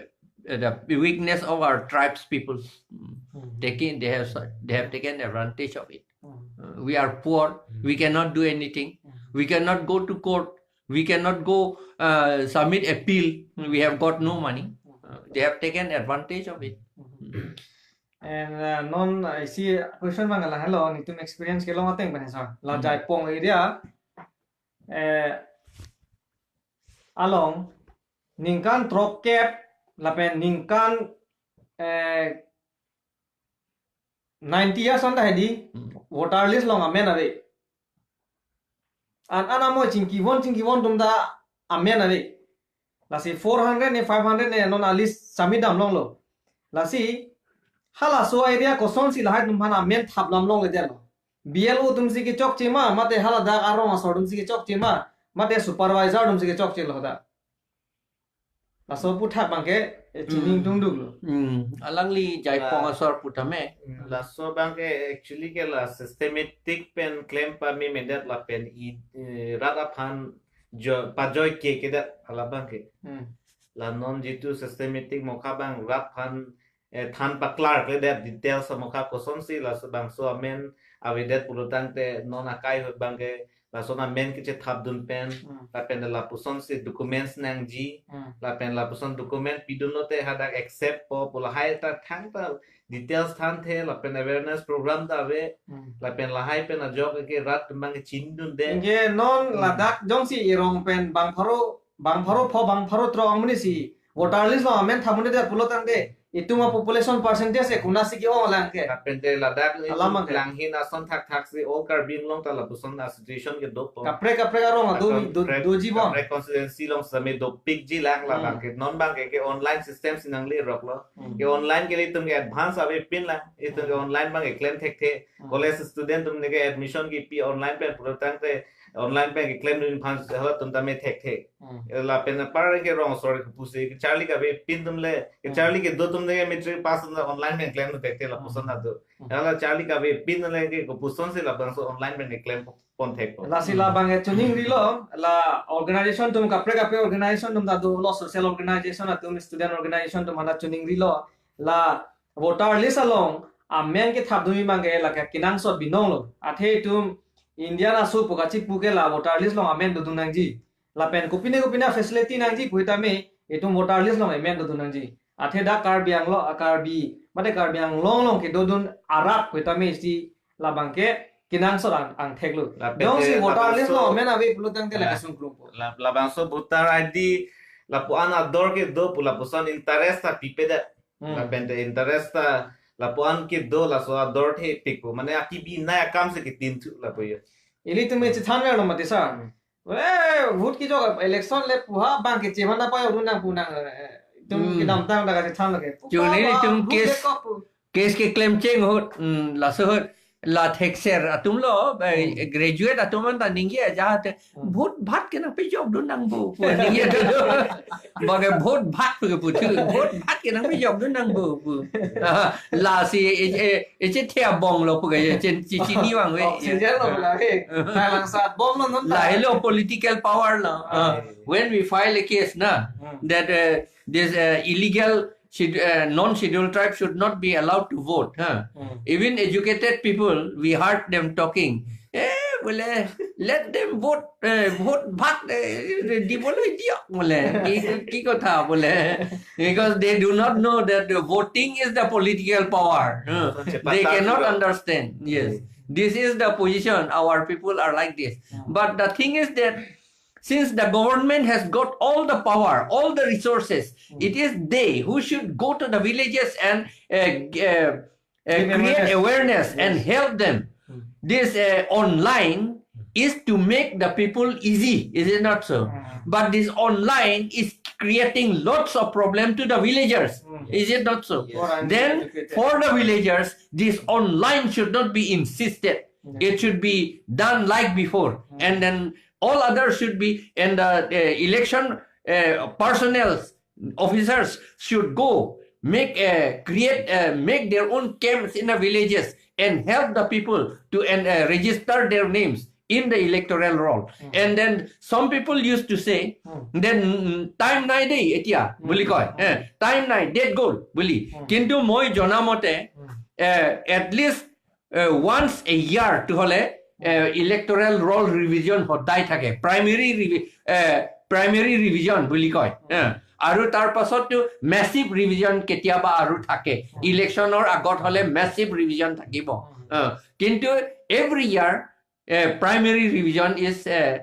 uh, the weakness of our tribes people. Mm. Mm. Taking, they have they have taken advantage of it. Mm. Uh, we are poor. Mm. We cannot do anything. Mm. We cannot go to court. We cannot go uh, submit appeal. We have got no money. Uh, they have taken advantage of it. And uh, non isi question abang la, hello, netum experience kelong ateng pen sir. La Hmm. Jaipong area, eh, along ningkan throkkep lapen ningkan, eh, ninety years anta hedi, Hmm. voter list along amen ave. An an amo chingkivon chingkivon atum ta amen ave. Lasi four hundred ne five hundred ne non a list submit damlonglo. Lasi halaso area kosonsi lahai atum aphan amen thap damlongledetlo? B L O atumsi kechokche ma, mate haladak arong asor atumsi kechokche ma, mate supervisor atumsi kechokchelo da? Laso aputhak abangke, eh, chining Mm. dungdunglo. Mm. Alangli Jaipong Ah. asor putame. Mm, laso abangke actually ke la systematic pen klem pamemedet lapen i eh, rat aphan jo pajoike kedet hala abangke. Hmm. La non jitu systematic mokha abang rat aphan eh, than paklarkledet details mokha kosonsi laso bangso amen avedet pulotangte non akai ahut abangke lason amen kechethapdun pen Hmm. lapen lapusonsi documents nangji Hmm. lapen lapuson document pidunlote hadak accept po pu lahai ta thangta details thanthe lapen awareness program ta ave Hmm. lapen lahai pen ajok ke rat abangke chindunde. Anke non Hmm. ladak jongsi erong pen bang pharo, bang pharo pho, bang pharo throk amonit si voter list along amen thap un-edet pulotangte itum a population percentage ke konatsi ke-ong lang ke? Lapen te ladak Alam abangke. Langhin ason thakthak si all Karbi Anglong ta lapuson a situation ke dopo. Kaprek kaprek arong ado Lapen do, kaprek- doji bon. Kaprek constituency along same dopikji lang Hmm. labangke. Non abangke ke online system si nangleroklo. Hmm. Ke online ke itum ke advance avepin lang. Itum ke Hmm. online abangke klem thekthe. Hmm. College student atum ne ke admission kipi online pen pulotangte online pen ke klemdun aphan halatum tame thekthe. Hmm. Lapen apar ke rong asor ke pusi kacharli kavepin atum le, Hmm. kacharli kedo atum le matric pass atum online pen klemdun thekthe lapuson Hmm. ado. Hmm. Hala charli kavepin le ke kopusonsi labangso online pen ke klempon thekpo. Lasi labangke chiningrilo, la organization atum kaprek kaprek organization atum ta dolo, social organization atum, student organization atum hala chiningrilo, la voter list along amen kethapdunji abangke lake kenangsot binonglo. Athe itum Indian aso pu kachipu ke la voter list along amen dodun nangji. Lapen kopine kopine facility nangji pu tame itum voter list along amen dodun nangji. Athe dak Karbi Anglong, Karbi, mate Karbi Anglong along kedodun arat pu tame isi labangke kenangsot ang, angtheklo. Lapen Jongsi te voter list labangso- along amen ave pulotangte lake Ah. sungkrungpo. La, labangso voter I D lapu-an ador kedo pu lapuson interest ta pipedet. Hmm. Lapen te interest ta lapu-an kedo laso ador thepikpo. Mane akibi nai akam si kitin thu lapu yo. Ilitum chethanverlo mati sir. Hmm. Eh, vote kejok election le puha abangke cheman apa unu nang pu nang, eh, itum Hmm. kedamtang dak chethan lake. Chun ilitum Vote case- le kok pu. Case keklem cheng ahut, mm, laso ahut la thekser atumlo, eh, Hmm. graduate atum anta ningje ajat, Hmm. vote bhat kenangpejokdun nangpo pu ningje do. Bangke vote bhat pu keputhu, vote bhat kenangpejokdun nangpo pu. Ah, lasi, eh, eh, eh, chethe abonglo pu ke, eh, chen-, chi-, chini vangve. Oxygen lo la he. Nang langsat bomlo non ta. Lahelo political power lo. Ah, Ah. When we file a case na, Hmm. that uh, this uh, illegal sched- uh, non-scheduled tribe should not be allowed to vote. Huh? Hmm. Even educated people, we heard them talking. Eh, bole, let them vote, eh, vote bhat, eh, dibole diok bole. Ki, ki kotha bole. Because they do not know that the voting is the political power. Huh? They cannot understand. Yes. This is the position. Our people are like this. Hmm. But the thing is that since the government has got all the power, all the resources, Hmm. it is they who should go to the villages and uh, uh, uh, create awareness and help them. This uh, online is to make the people easy, is it not so? But this online is creating lots of problem to the villagers, is it not so? Then for the villagers, this online should not be insisted. It should be done like before, and then all others should be, and the uh, election uh, personnel officers should go make a create uh, make their own camps in the villages and help the people to and uh, register their names in the electoral roll. And then some people used to say, then mm, time নাই দেই এতিয়া বুলি কয়, time নাই, date গ'ল বুলি। কিন্তু মই জনা মতে at least uh, once a year to হলে uh, electoral roll revision সদায় থাকে, primary revi- uh, primary revision বুলি কয়। Uh, আৰু তাৰ পাছততো মেচিভ ৰিভিজন কেতিয়াবা আৰু থাকে, ইলেকশ্যনৰ আগত হলে মেচিভ ৰিভিজন থাকিব। Uh, কিন্তু every year uh, primary revision is uh,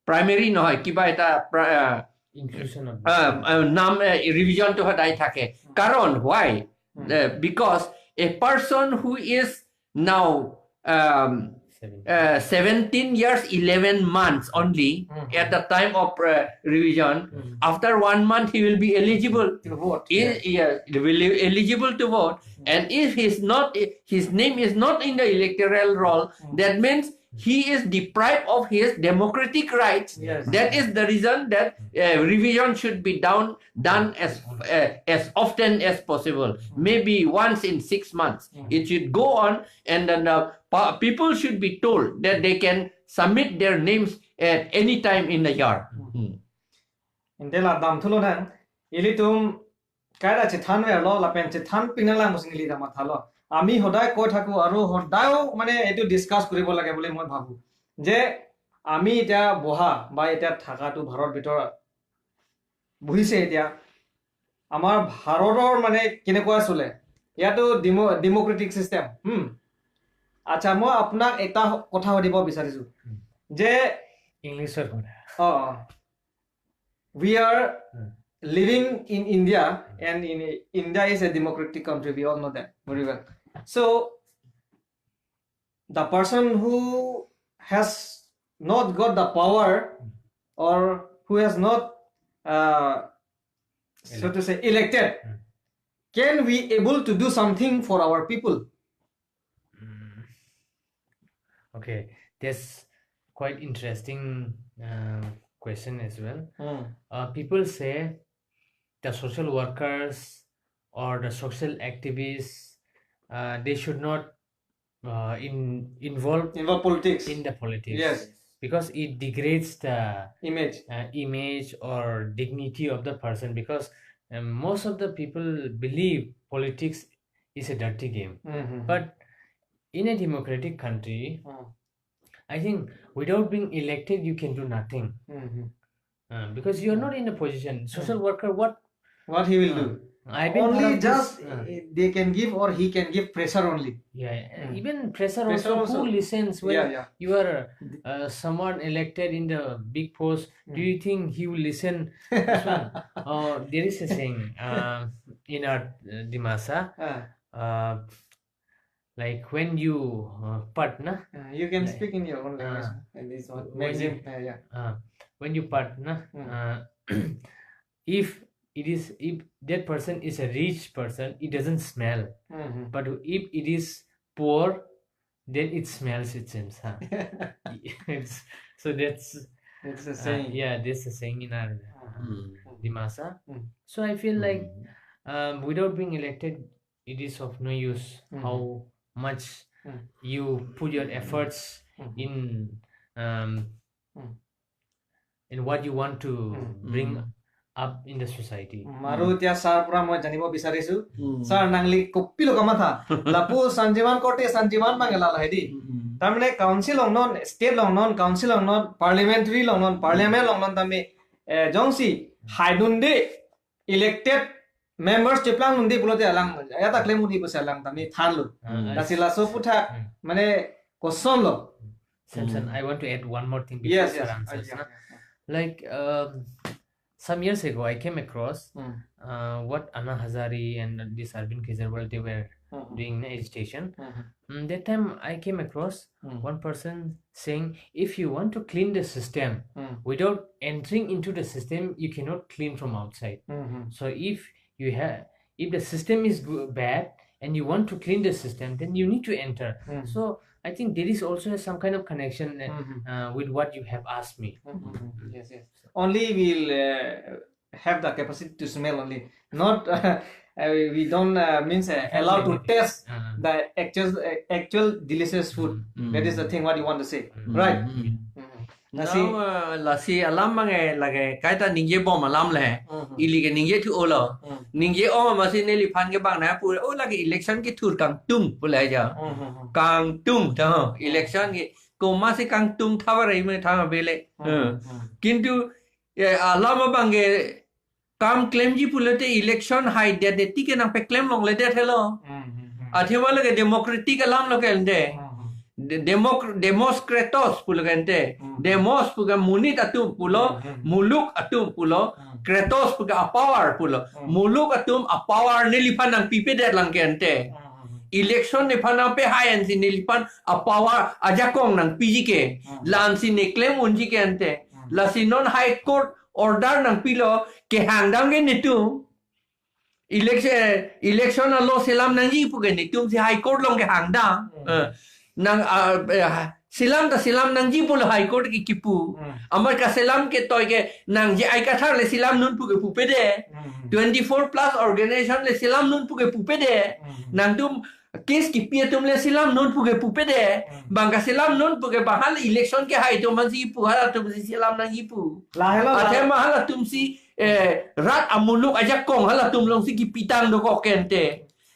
primary নহয়, কিবা এটা প্ৰা- uh, Inclusion of uh, uh, নাম ৰিভিজনটো সদায় থাকে। কাৰণ why? Hmm. Uh, because a person who is now um, seven. uh, seventeen years eleven months only Hmm. at the time of uh, revision, Hmm. after one month he will be eligible. To vote. Is, yeah, he will be eligible to vote. And if he's not, his name is not in the electoral roll, Hmm. that means he is deprived of his democratic rights. Yes. That is the reason that uh, revision should be down done as uh, as often as possible. Maybe once in six months, Hmm. it should go on, and then uh, pa- people should be told that they can submit their names at any time in the year. Hmm. Ante la damthu lonang, ilitum kaira chethanverlo lapen chethan pinanglang musi neli ta mathalo. আমি সদায় কৈ থাকো আৰু সদায়ও মানে এইটো ডিছকাছ কৰিব লাগে বুলি মই ভাবো যে আমি এতিয়া বহা বা এতিয়া থাকাটো ভাৰত ভিতৰত বহিছে এতিয়া আমাৰ ভাৰতৰ মানে কেনেকুৱা চলে ইয়াতো ডেম' ডেম'ক্ৰেটিক চিষ্টেম। হুম, আচ্ছা, মই আপোনাক এটা কথা সুধিব বিচাৰিছো যে ইংলিছত সোধা। Oh, we are Hmm. living in India, and in India is a democratic country. We all know that very well. So, the person who has not got the power or who has not, uh, so to say, elected, Hmm. can we able to do something for our people? Mm. Okay, that's quite interesting uh, question as well. Hmm. Uh, people say the social workers or the social activists, uh, they should not uh, in involve Involve politics. In the politics. Yes. Because it degrades the Image. uh, image or dignity of the person, because um, most of the people believe politics is a dirty game. Mhm. But in a democratic country, Hmm. I think without being elected, you can do nothing. Mhm. Uh, because you are not in a position. Social worker, what What he will do? I've been Only part of this, just uh, uh, they can give or he can give pressure only. Yeah, Mm. Even pressure, Pressure also, also. Who listens when Yeah, yeah. you are uh, someone elected in the big post? Do Mm. You think he will listen? This one? Oh, there is a saying uh, in our uh, Dimasa, Ah, uh, like when you uh, part na, ah, you can Like, speak in your own language. ah, And this one. when Maxim. Ah, yeah. uh, when you part na, Mm. uh, if it is if that person is a rich person, it doesn't smell. Mhm. But if it is poor, then it smells. It seems, huh? It's, so that's It's the uh, same. Yeah, that's the saying in our Ah. Hmm. Dimasa. Mm. So I feel like Hmm. um, without being elected, it is of no use Mhm. how much Mm. you put your efforts Mhm. in um, Mm. in what you want to Mm. bring Mm. up in the society. উম, আৰু এতিয়া ছাৰ পৰা মই জানিব বিচাৰিছো, Hmm. Sir, nangli kopilo kamatha? Lapu sanjiman korte, sanjiman mangela lahedi. Hmm. Tarmane council along non, state along non, council along non, parliamentary along non, parliament along non tame, eh, jongsi haidunde elected members cheplang nunde pulote alang, ya ta claim uni pusi alang tame thanlo. Uh, Lasi laso aphuthak, Hmm. mane, kosonlo. Samson, Mm. I want to add one more thing before Yes, sir yes. answers. Ah, Na? yeah. Like um, some years ago, I came across Hmm. uh, what Anna Hazare and this Arvind Kejriwal, they were Mhm. Doing an agitation. Mhm. Mm, that time I came across Mhm. one person saying, "If you want to clean the system, Mhm. without entering into the system, you cannot clean from outside." Mhm. So if you have, if the system is go- bad and you want to clean the system, then you need to enter. Mhm. So I think there is also some kind of connection, uh, Mhm. uh, with what you have asked me. Mhm. Yes, yes. Only we'll uh, have the capacity to smell only. Not uh, uh, we don't uh, means uh, allowed to taste Uh, the actual uh, actual delicious food. Mm. That is the thing what you want to say, Mm. right? Mm. Mhm. Lasi Now, uh, lasi alam abang ke lake kaita ningjebom alam le. Mhm. Ili ke ningje thu olo. Mhm. Ningje-o amatsi neliphan ke bang nangpu, "Oh, lake election kethur kangtung," pu le ja. Mhm. Kangtung ta ho. Election ke komatsi kangtung thabar rai me thang abele. Mhm. Eh. Mhm. Kintu eh, alam abang ke kam klemji pulote election haidet det tike nangpeklem longledet helo. Mhm. Athema lake democratic alam lo ke ante. Mhm. De- democ- demos kratos pulo ke ante. Mhm. Demos pu ke monit atum pulo, Mhm. muluk atum pulo, Mhm. kratos pu ke a power pulo. Mhm. Muluk atum a power neliphan nangpipedet lang ke ante. Mhm. Election nephan nangpehai ansi neliphan a power ajakong nangpiji ke. Mhm. La ansi neklem unji ke ante. Mhm. Lasi non High Court order nangpilo kehangdam ke netum. Election, election alo selam nangji pu ke netumsi High Court along kehangdam. Hmm. Eh, nang, ah, eh, selam ta selam nangji pulo High Court ke kipu. Hmm. Amat kaselam ke toi ke nangji ai kathar le selamnun pu ke pupede. Hmm. Twenty-four plus organization le selamnun pu ke pupede. Hmm. Nangtum case kipi atum le selamnun pu ke pupede. Hmm. Bang kaselamnun pu ke bang hal election kehai atum aphansi kipu, halatumsi selam nangji pu. Lahelo, lahelo. Athema halatumsi eh, rat amuluk ajakong halatum alongsi kipitang dokok ke ante.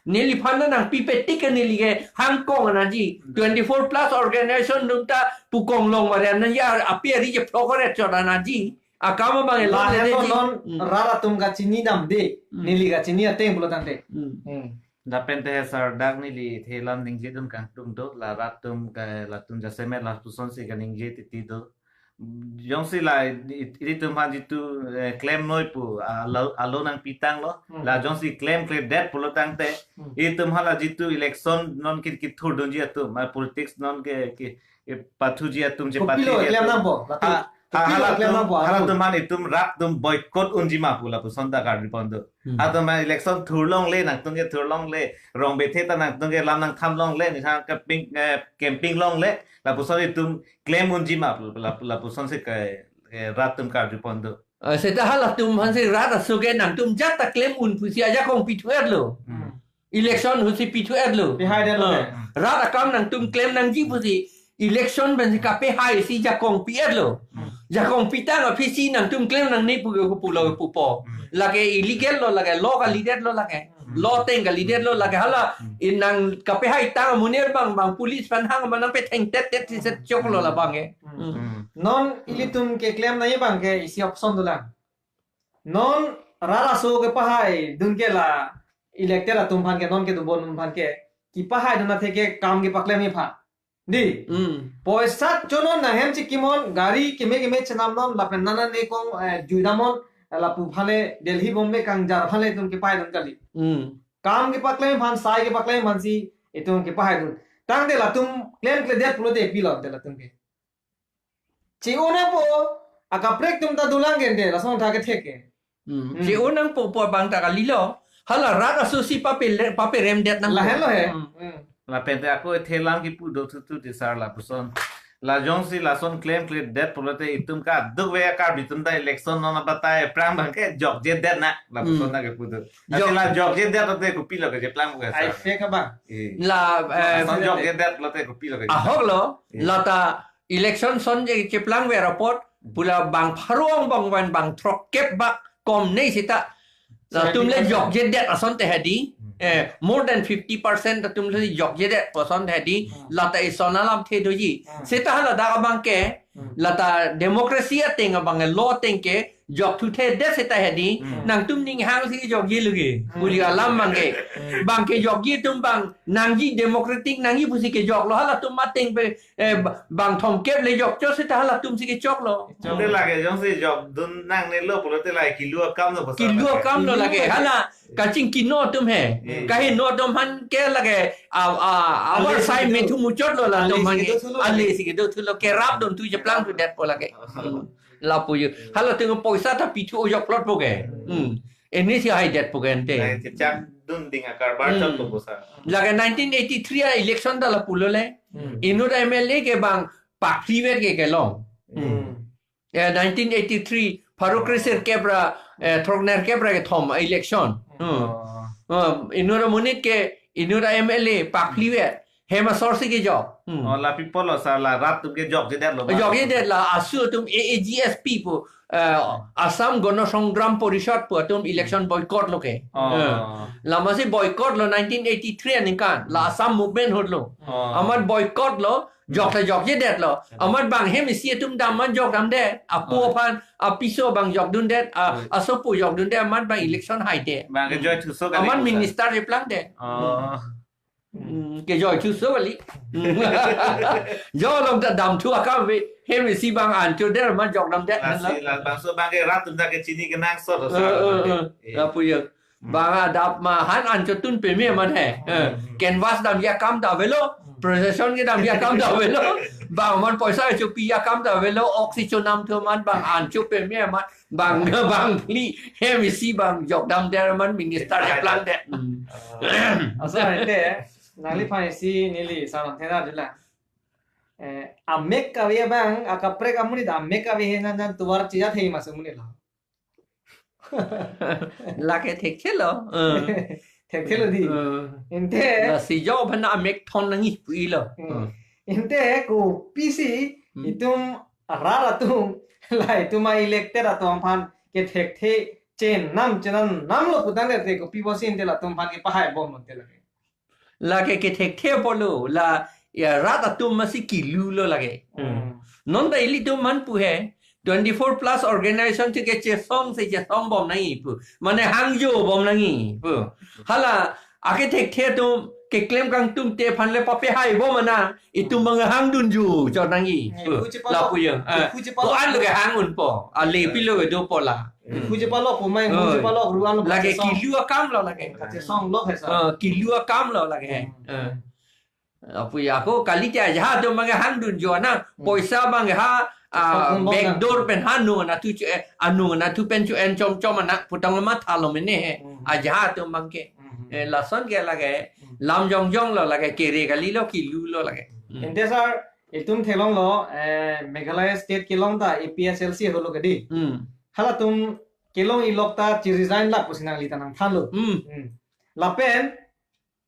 Neliphan nangpipe tik ke neli ke hangkong nangji. Twenty-four plus organization atum ta pukong long varian nangji, api ari je plokoret chot nangji. Akam abang elo Lahelo ledeji. Non Hmm. rat atum kachinidamde. Hmm. Neli kachini ateng pulo tangte. Hmm. Hmm. Lapen te sir dak neli thelam ningjedun kangtung do, la rat atum ke latum jasemet lapusonsi kaningje titi do. Jongsi la i- ilitum aphan jitu eh, klemnoi pu alo alo nangpitanglo. Hmm. La jongsi klemkledet pulo tangte Hmm. itum hala jitu election non kit kit thurdunji atum, ah, politics non ke ke, ke pathuji atum je Kopilo party klem atum. Nangpo? Latum. Ha, ha, Kopilo klem halatum, nangpo? Halatum aphan itum rat atum boycott unji ma pu lapuson ta Karbi pon do. Hmm. Atum aphan election thurlongle, nangtum ke thurlongle, rong bethe ta nangtum ke lam nangthamlongle, nithang camping, eh, camping longle, lapuson itum klem unji ma pu la- lapusonsi ke, eh, rat atum Karbi pon do. Eh, seta halatum aphansi rat aso ke nangtum jat ta klem un pusi ajakong pithu-etlo. Hmm. Election ahutsi pithu-etlo. Pehai detlo. Eh, ke. Rat akam nangtum klem nangji pusi election pensi kapehaisi jakong pi-etlo. Hmm. Jakong pitang aphisi nangtum klem nangne pu ke pulo pupo. Hmm. Lake illegal lo lake, law kalidetlo lake. Hmm. Law ateng kalidetlo lake, hala Hmm. in nang kapehaitang amonit abang bang police aphan hang abang nangpethengtet tet si set choklo labang ke. Hmm. Hmm. Non ilitum keklem nangji abang ke isi option dolang. Non rat aso kepahaidun ke la elected atum aphan ke, non kedobom atum aphan ke, kepahaidun athe ke kam kepaklemji aphan. Dei. Hmm. Poisa chonon, nanghem chikimon, gari keme keme chenamnon, lapen nana ne kong, eh, juidamnon, eh, lapu aphan le Delhi Bombay kangjar aphan le itum kepahaidun kali. Hmm. Kam kepaklem aphan, sai kepaklem aphansi itum kepahaidun. Tangte latum klemkledet pulote pilo te latum ke. Che-o nangpo, akaprek atum ta dolang ke ante, lason tha kethek ke. Hmm. Hmm. Che-o nangpo pu abang ta kalilo. Hala rat asosi pape le- paperemdet nangpo. Lahelo he. Hmm. Hmm. Lapen te ako thelang kipu do thutu ti sir lapuson. La jongsi lason klemkledet pulote itum kadokave Karbi atum ta election non abatai aphrang abang ke jokjedet na lapuson Hmm. ta kipu do. Jok- Lasi la jokjedet lote kopilo kejeplang ke Ai sir. Fake abang. Eh. La, eh, Lason jokjedet lote kopilo ke. Ahok lo, Eh. lata election ason je cheplangver apot, pu la bang pharo angbong pen bang throkkep bak komne seta. Latum le Seventy percent. Jokjedet asonte hedi. Hmm. Eh, more than fifty percent latum le jokjedet asonte hedi. Hmm. Lata ison alamthe doji. Hmm. Seta hala dak abang ke, Hmm. lata democracy ateng abang ke, law ateng ke, Jok thu the det seta hedi, Hmm. nangtum ning hang si jokji lagi. Hmm. Uli alam bang ke. Hmm. Bang kejokji atum bang nangji democratic nangji pusi kejoklo halatum ateng pen, eh, ba-, bang thomkep le jokchot seta halatum si kechoklo. Te lake jongsi jokdun nangnelo pulote lake kilu akam lo bosa Kilu lake. akam lo Kilu lake. lake. Hala kachingki no atum he. Hmm. Kahe no atum aphan ke lake, a, a, avar Ale si sai kedo. methu muchotlo latum Ale si aphan ke. kedo thulo. Ale si kedo thulo kerapdun thu cheplang thu detpo lake. Hmm. Hmm. Lapu yo. Halatum poisa ta pithu ojok plot po ke. Hmm. Ini si hai detpo ke ante. Nai chechak dun ding akarbar Hmm. chot po bosa. Lake nineteen eighty-three a election ta lapulo le. Hmm. Inut M L A ke bang pakri vet ke kelong. Hmm. Eh, nineteen eighty-three, pharo kre sirkep ra, eh, throknerkep ra kethom election. Hmm. Oh. Um, inut amonit ke, inut M L A, pakri vet. Hem asor si kejok. Hmm. Oh, la people lo sa la rat atum kejokje detlo ba. Jokje det la, asu atum A A G S P pu, eh, Assam Gana Sangram Parishad pu atum election boycott lo ke. Oh. Eh. Lama si boycott lo nineteen eighty-three aningkan. La Assam movement hotlo. Oh. Amat boycott lo, jok ta jokje detlo. Amat bang hem isi atum dam man jok dam det. Apo Oh. aphan, apiso bang jokdun det, a, Oh. asopo jokdun det, amat bang election hai det. Bang kejoi thuso kali Amat bosa. minister replang det. Oh. Hmm, kejoi thuso kali. Hmm. Jo along ta dam thu akam ave, hem isi bang ancho det, amat jok dam det. Lasi, la, bangso bang ke rat atum ta kechini kenangsot lo Eh, sa. eh, eh. Eh. Lapu yo. Hmm. Bang adap ma han anchotun peme amat he. Eh, Hmm. canvass damji akam ta avelo, Hmm. procession kedamji akam ta avelo, bang amat poisa chopiji akam ta avelo, oxygen nam thu amat bang ancho peme amat, bang, bang phli, hem isi bang jok dam det amat minister Kita cheplang aja. det. Hmm. Asa ente, nangliphan isi neli saran thena dula. Eh, amek kave abang, akaprek amonit amek kave he nan nan tovar chija thei mas amonit lo. Lake thekthelo. Eh. Thekthelo di. Eh. Ente. Lasi jo aphan amek thon nangji pulo. Hmm. Hmm. Ente kopisi Hmm. itum arat atum la itum a-elected atum aphan kethekthe chenam chenam namlo putangte kopi pusi ente latum aphan kepahai bom ante lake. Lake kethekthe apotlo, la ya rat atum masi kilu lo lake. Hmm. Hmm. Non ta ilitum man pu he, twenty-four plus organization chike chesong se chesong bom nangji pu. Mane hangjo bom nangji pu. Hala akethekthe atum keklem kangtumte aphan le papehai bom ana, itum bang hangdunjo chot nangji Hmm. pu. Hu chepalo. Lapu yo. Ah. Hu chepalo. Ko-an lo ke hang unpo. Ale Hmm. pilo ke dopo la. Hmm. Hu chepalo pu mai, hu Oi. chepalo ru-an lo Lake kachesong. Kilu akam lo lake. Kachesong lo kaisa. Ah, kilu akam lo lake. Hmm. Ah. Apu ya ko kali te aja ha atum bang hangdunjo ana Hmm. poisa bang ha, ah, Pagkumbang back na. door pen ha nung nathu chu, eh, anung nathu pen chu en chom chom ana putang matha lo mene he. Hmm. Aja ha atum bang ke. Hmm. Eh, lason ke lake Hmm. lam jongjong lo lake kere kali lo kilu lo lake. Hmm. Ente sir, itum theklonglo, eh, Meghalaya state kelong ta A P H L C holo kedi. Hmm. Halatum kelong ilok ta chi resign lap pusi nangli ta nangthanlo. Hmm. Hmm. Lapen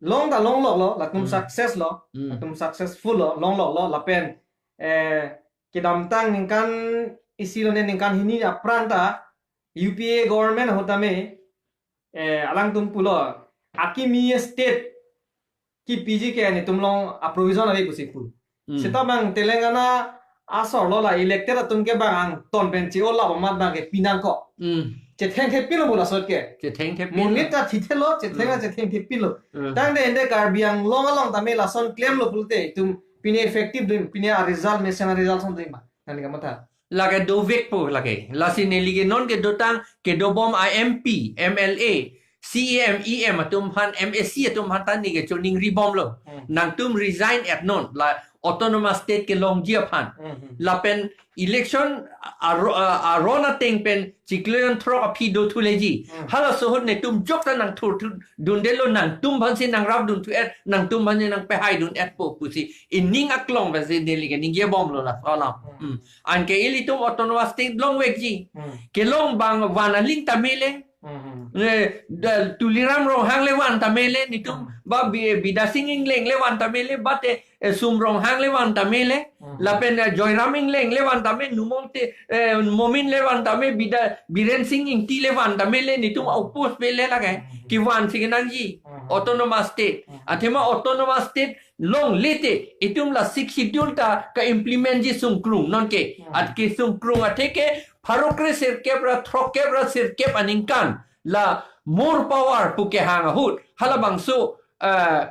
long ta longloklo, latum Hmm. success lo, Hmm. latum successful lo, longloklo, lapen, eh, kedamtang ningkan isi lo ne ningkan hini aphrang ta U P A government ahut tame, eh, alangtum pulo, akimi state kipiji ke netum long a-provision ave pusi pu. Hmm. Seta bang Telangana asor lo la elected atum ke bang angton pen che-o lap amat bang ke pinangkok. Hmm. Chethengthepinlo pu lasot ke. Chethengthepinlo. Monit ta thithelo, chetheng Hmm. chethengthepinlo. Hmm. Tangte ente Karbi Anglong along tame lason klemlo pulote itum pine effective dun, pine a-result mesen a-result son dun ma. Nani kamatha. Lake dovekpo lake. Lasi neli ke non kedotang kedobom a-M P, M L A, C E M, E M atum aphan, M A C atum aphan ta neli ke choningri bomlo. Hmm. Nangtum resign et non, la autonomous state kelongji aphan. Hmm, hmm. Lapen election aro-, a-, aron ateng pen chiklo jon throk aphi do thuleji. Hmm. Halaso ahut netum jok ta nangthurthu dundelo, nangtum aphansi nangrapdun thu et, nangtum aphansi nangpehai dun etpo pusi ining aklong pensi neli ke ningje bomlo laso alam. Hmm. Hmm. Anke ilitum autonomous state longvekji. Hmm. Kelong bang van aling ta mele. Hmm, hmm. Eh, da, Tuliram Ronghang le van ta mele, netum Hmm. ba Bi-, Bidya Sing Engleng le van ta mele, ba te, eh, Sum Ronghang le van ta mele, Hmm. lapen, eh, Joyram Engleng le van ta me, numong te, eh, Momin le van ta me, Bidya, Biren Sing Ingti le van ta mele, netum Hmm. oppose pe le lake, Hmm. kevansi kenangji, Hmm. autonomous state. Hmm. Athema autonomous state longle te, itum la Sixth Schedule ta ka-implement ji sungkrung nonke. Hmm. At kesungkrung atheke, pharo kre sirkep ra throk kep ra sirkep aningkan la more power pu kehang ahut, halabangso, eh,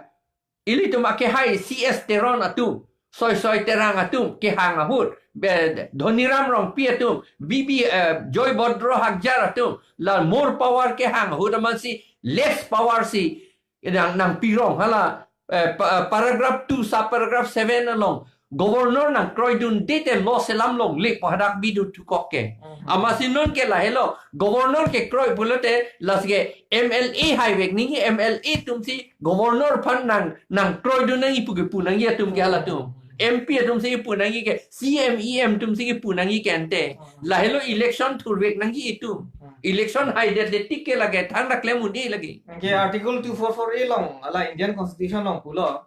ilitum akehai C S Teron atum, Soi Soi Terang atum kehang ahut, be, Dhoniram Rongpi atum, B B, eh, Joy Bhadra Hakjar atum la more power kehang ahut amatsi less power si nang, nangpirong, hala, eh, pa-, paragraph two, sub paragraph seven along, governor nangkroidunde te law selam longle pu hadak bidun thukok ke. Mhm. Amatsi non ke lahelo, governor kekroi pulote, lasi ke M L A haivek nangji, M L A atumsi governor aphan nang, nangkroidun nangji pu kepu nangji atum ke halatum. M P atumsi kepu nangji ke, C M, E M atumsi kepu nangji ke ante. Mhm. Lahelo election thurvek nangji itum. Mhm. Election haidet detik ke lake thangta klem un-e lake. Ke Article two four four A along, hala Indian Constitution along pulo,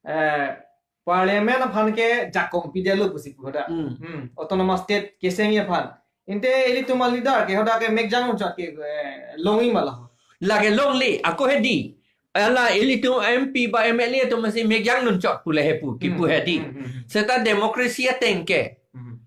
eh, Parliament aphan ke jakong pidetlo pusi pu hadak. Hmm. Hmm. Autonomous State kesengji aphan. Ante ilitum a-leader ke hadak ke mekjang unchot ke, eh, longji ma la ho? Lake longle, ako hedi. Hala ilitum M P ba M L A atum si mekjang unchot pu le hepu, kipu Hmm. hedi. Hmm, hmm, hmm. Seta democracy ateng ke. Hmm.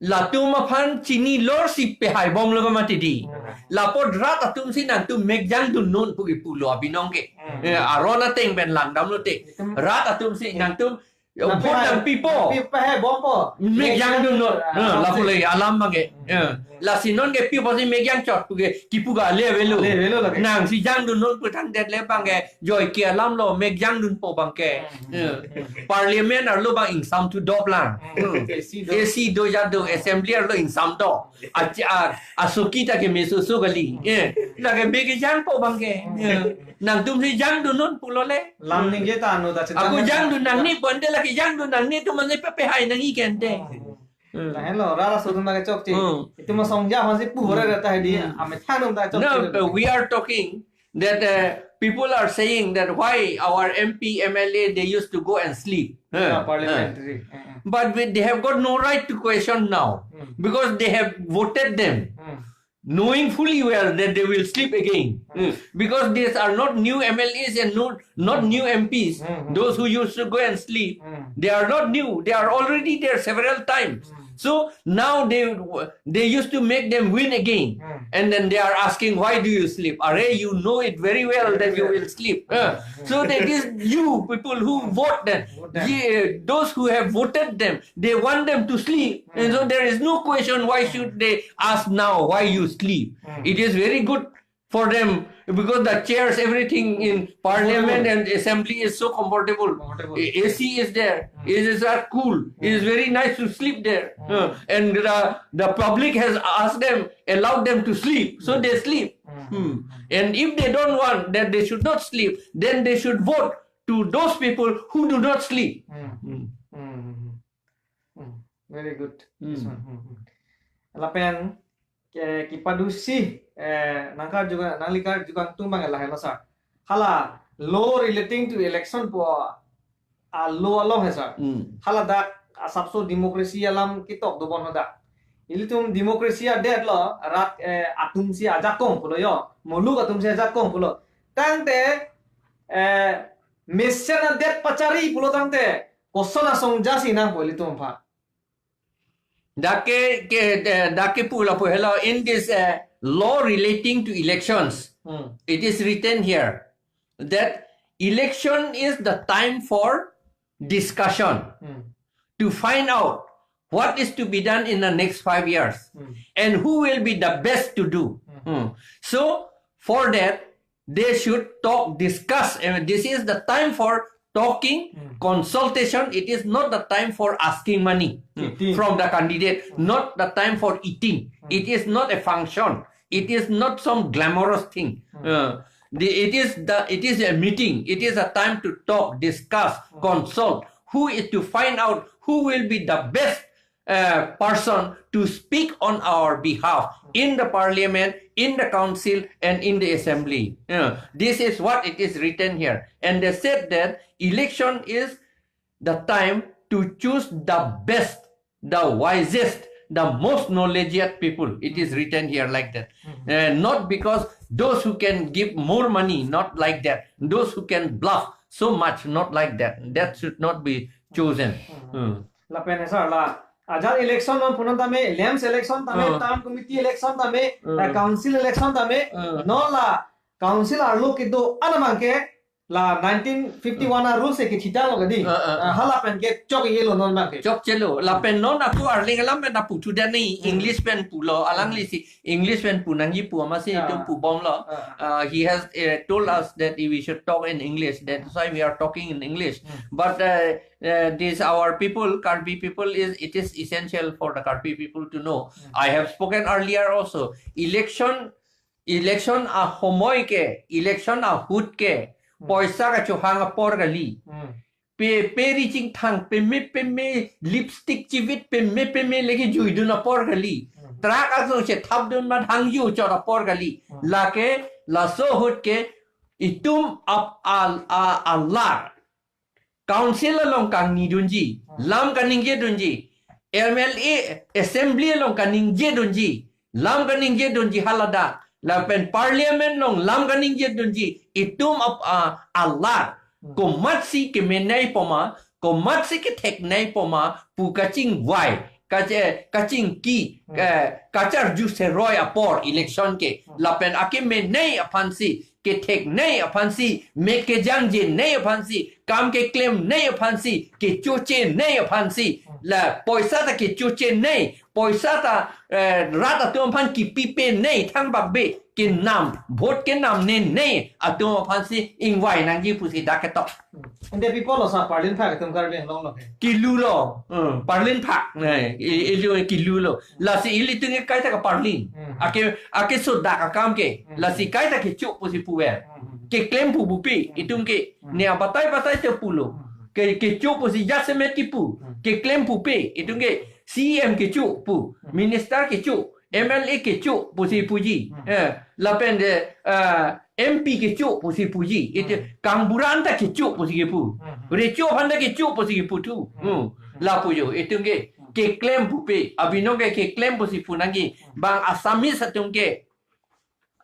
Latum aphan chinilor si pehai bomlo mati di. Hmm. Lapu rat atumsi nangtum mekjang dunnon pu kipulo abinong ke. Hmm. Eh, aron ateng pen langdamlote. Itum Rat atumsi Hmm. nangtum Lapu vote hai, nangpipo. Pi pehai bompo. Mekjang dunnon. Ah, Nah, lapu okay. lagi alam abangke. Hmm. Eh. Lasi non ke pi pusi mekjang chot pu ke kipu ga le avelo. Le avelo lake. Nangsi jang dunnon pu thangdet le abangke. Joike alamlo mekjang dunpo abangke. Hmm. Eh. Parliament arlo abang ingsam thu doplang. Hmm. Hmm. A C do. A C do ja do, assembly arlo ingsam do. A, a, asoki ta kemesoso kali. Eh. Lake mekjangpo abangke. Eh. Nangtumsi jang dunnon pulo le. Lam ningje ta ano ta chedang Ako kan jang ta. dun nangne pu ante lake jang dun nangne atum ante pe pehai nangji ke ante. Hmm. Hmm. Lahenlo, rat aso atum lake chokche. Hmm. Itum asong ja aphansi pu hore Hmm. reta hedi, Hmm. amethang atum ta chokche. No, but we are talking that, uh, people are saying that why our M P, M L A, they used to go and sleep. Yeah, Huh, parliamentary. huh. Hmm, hmm. But we, they have got no right to question now Hmm. because they have voted them. Hmm. Knowing fully well that they will sleep again. Hmm. Hmm. Because these are not new M L As and no, not new M Ps. Hmm, hmm. Those who used to go and sleep, Hmm. they are not new. They are already there several times. Hmm. So now they, they used to make them win again. Hmm. And then they are asking, "Why do you sleep?" Are, you know it very well Very that you well. will sleep. Huh? Hmm. So that is you people who vote them. Vote them. Ye, those who have voted them, they want them to sleep. And so Hmm. there is no question why should they ask now why you sleep. Hmm. It is very good for them because the chairs, everything in parliament Comfortable. and assembly is so comfortable. Comfortable. A-, A C is there. Hmm. It is, uh, cool. It is Hmm. very nice to sleep there. Hmm. Uh, and the, the public has asked them, allowed them to sleep. So Hmm. they sleep. Hmm. Hmm. And if they don't want that they should not sleep, then they should vote to those people who do not sleep. Hmm. Hmm. Hmm. Hmm. Very good. This Hmm. one. Hmm, hmm. Lapen ke kipadusi, eh, nangkarju, nangli karju kangtung abang lahelo sir. Hala law relating to election pu a-law along he sir. Hmm. Hala dak asapso democracy alam ketok dobom hadak. Ilitum democracy adet lo rat, eh, atumsi ajakong pulo yo. Muluk atumsi ajakong pulo. Tangte, eh, mesen adet pachari pulo tangte. Koson asong jasi nangpo ilitum aphan. Dak ke, ke, eh, dak kepu lapu helo in this, eh, law relating to elections. Hmm. It is written here that election is the time for discussion Hmm. to find out what is to be done in the next five years Hmm. and who will be the best to do. Hmm. Hmm. So for that, they should talk, discuss. And this is the time for talking, Hmm. consultation. It is not the time for asking money, hmm, Eating. from the candidate, Hmm. not the time for eating. Hmm. It is not a function. It is not some glamorous thing. Hmm. Uh, the, it is the, it is a meeting. It is a time to talk, discuss, Hmm. consult. Who is to find out who will be the best uh, person to speak on our behalf in the parliament, in the council, and in the assembly. You know, this is what it is written here. And they said that election is the time to choose the best, the wisest, the most knowledgeable people. It is written here like that. Mhm. Uh, not because those who can give more money, not like that. Those who can bluff so much, not like that. That should not be chosen. Mhm. Hmm. Lapen sir la, ajat election non punon tame, LAMPS election tame, Hmm. Town Committee election tame, Hmm. eh, Council election tame, Hmm. non la Council arlo kedo-an abang ke la nineteen fifty-one a rules ke thita lo kadi. Ah, ah, ah. Ah, hala pen ke chok ye lo non abang ke. Chokchelo. Lapen non ako arleng alam pen apu tu dan ni Hmm. English pen pulo. Alangli si English pen pu nangji pu amatsi Ah. itum pubomlo. Ah. Uh, he has, uh, told us that we should talk in English. That's why we are talking in English. Hmm. But, uh, uh, this our people, Karbi people, is, it is essential for the Karbi people to know. Hmm. I have spoken earlier also. Election, election a homoi ke, election ahut ke, Hmm. poisa kachohang apor kali. Hmm. Pe, pe reaching thang, peme, peme, lipstick chivit, peme, peme leke juidun apor kali. Hmm. Truck aso chethapdun ma hangju chot apor kali. Hmm. Lake, laso ahut ke, itum ap-, al-, a-, alar. Council along kangnidunji, Hmm. lam kaningjedunji, MLA assembly along kaningjedunji, lam kaningjedunji haladak, lapen parliament along lam kaningjedunji, itum ap-, a-, alar. Hmm. Komatsi kemenei poma, komatsi ketheknei poma, pu kachingvai, kache-, kachingki, Hmm. eh, kacharju seroi apor election ke. Hmm. Lapen akemenei aphansi, ketheknei aphansi, mek kejangjenei aphansi, kam keklemnei aphansi, kechochenei aphansi, Hmm. la poisa ta kechochenei, poisa ta, eh, rat atum aphan kipipenei thangbak be, kenam, vote kenamnenei atum aphansi ingvai nangji pusi dak ketok. Hmm. Ante pi apotlo sa parlin phak atum Karbi Anglong lo ke? Kilu lo. Hmm, parlin phak. Ne, i-, ilitum kilu lo. Lasi ilitum ke kaita kaparlin. Hmm. Ake, ake sodak akam ke. Hmm. Lasi kaita kecho pusi puver. Hmm. Keklem pu pupe, Hmm. itum ke. Hmm. Ne abatai batai te pulo. Hmm. Ke, kecho pusi jasemet kipu. Hmm. Keklem pupe, itum ke CEM kecho pu. Hmm. Minister kecho. MLA kecho pusi puji. Hmm. Eh, lapen de, eh, MP kecho pusi puji. Iti Hmm. kangburan ta kecho pusi kepu. Hmm. Recho aphan ta kecho pusi kepu tu. Hmm. Hmm. Hmm. Lapu jo, itum ke Hmm. keklem pupe. Abinong ke keklem pusi pu nangji. Hmm. Bang Assamese atum ke.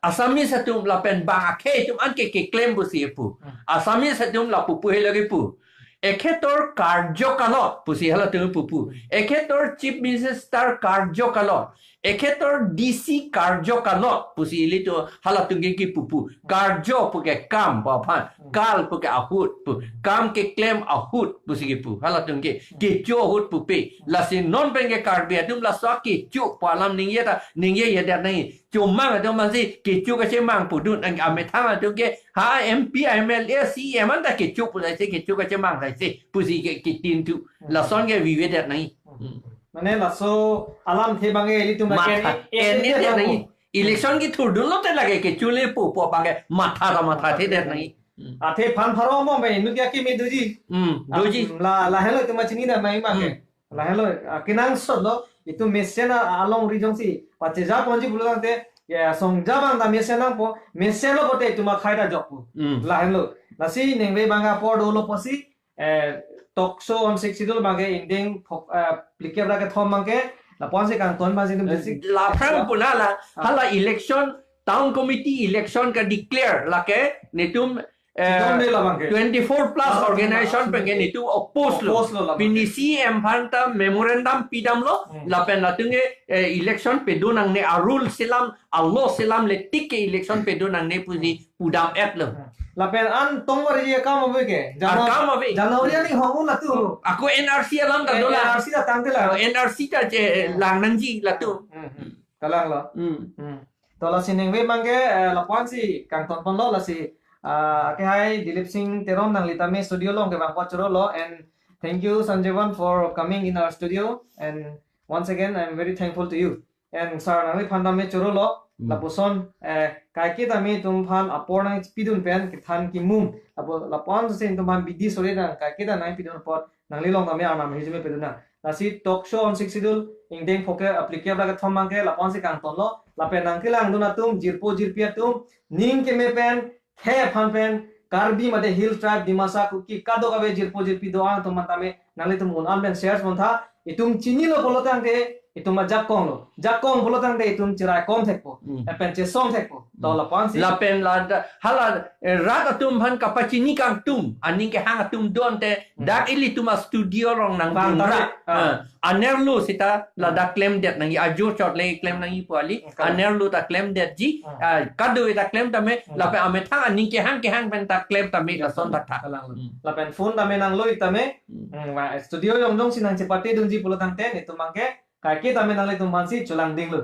Assamese atum lapen bang akhei atum an ke keklem pusi kepu. Hmm. Assamese atum lapu pu helo kepu. Ekhetor karjo kalot pusi halatum pupu. Ekhetor Chief Minister karjo kalot. Ekhetor DC karjo kalot pusi ilitum halatum ke kipupu. Karjo pu ke kam pu aphan. Kal pu ke ahut pu. Kam keklem ahut pusi kipu. Halatum ke kecho ahut pupe. Lasi non pen ke Karbi atum laso kecho pu alam ningje ta, ningjejedet nangji. Chomang atum aphansi kecho kachemang pudun, ang amethang atum ke ha MP, MLA, CEM an ta kecho pu laisi, kecho kachemang laisi pusi ke kitin tu. Hmm. Lason ke vivedet nangji. Hmm. Mane laso alamthe abang ke ilitum Matha, lake en-edet nangji. Election kethurdun lote lake kecho le pu pu abang ke matha ta mathathedet nangji. Hmm. Athe phan pharo mo ba inut ya keme doji. Hmm, doji. Ah, la, lahenlo itum chinine nangji ma ke. Hmm. Lahenlo, ah, kenangsot lo, itum mesen a-, alongri jongsi pacheja ponji pulo tangte, ya, songja abang ta mesen nangpo, mesen lo pote itum akhai ta jokpo. Hmm. Lahenlo. Lasi ningve abang apor dolo pusi, eh, talk show on Sixth Schedule abang ke ingdeng phok, eh, phlikep ra kethom abang ke, lapu-ansi kangton abang si itum Eh, basic. Laphrang puna la, Ah. hala election, town committee election ka-declare lake, netum eh, Chidon de labang ke. twenty-four plus Ah, organization ah, pen ke netum oppose lo. Oppose lo labang. Pini CEM aphan ta memorandum pidamlo, Hmm. lapen latum ke, eh, election pedun nangne, a-rule selam, a-law selam le tik ke election pedun nangne pusi pudam-etlo. Hmm. Lapen an tongwar ye kam ave ke. Jana-, Ar kam ave. January ani hongu latum. Ako NRC alam ta Eh, dolang. NRC ta tangte la. Oh, NRC ta je, eh, Hmm. lang nangji latum. Hmm, hmm. Kalanglo. Hmm. Hmm. To lasi ningve abang ke, eh, lapu-ansi kangton ponlo lasi, ah, akehai Dilip Singh Teron nangli tame studio along kevang apot chorolo, and thank you Sanjeevan for coming in our studio, and once again I'm very thankful to you. And sir nangliphan tame chorolo, Hmm. lapuson, eh, kaike tame itumphan apor nangpidun pen kethan kimum, lapu, lapu-ansi itumphan bidi sore nang kaike ta nangpidun apot nangli along tame arnam ahirjume pedun nang. Lasi talk show on Sixth Schedule ingdeng phokep, ah, phlikep ra kethom abang ke lapu-ansi kangtonlo. Lapen nangkelangdun atum, jirpo jirpi atum, ning keme pen, khei aphan pen, Karbi mate Hill Tribe, Dimasa, Kuki, kadokave jirpo jirpi do-an atum aphan tame nanglitum un-an pen share pontha. Itum chinilo pulo tangte, itum ajakong lo. Jakong pulo tangte itum cherai kom thekpo. Hmm. Lapen chesong thekpo. To Hmm. lapu-ansi. Lapen la da-, hala, eh, rat atum aphan kapachini kangtum, aning kehang atum do-an te, Hmm. dak ilitum a-studio along nang Bang dun tame. rat. Ah. Ah, anerlo seta ladak Hmm. klemdet nangji, ajor chot le klem nangji pu kali, Hmm, kalang. Anerlo ta klemdetji, Hmm. ah, kado-kave ta klem tame, Hmm. lapen amethang aning kehang kehang pen ta klem tame, Ya, lason ta tha. kalang. Hmm. Lapen phone tame nanglo-ik tame, Hmm. Hmm, va, studio jongjong si nangchepate dunji pulo tangte, netum abangke, kaike tame nanglitum aphansi cholangding lo.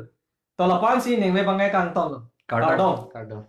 To lapu-ansi ningve abangke kangton lo. Kardom. Kardom. Kardom.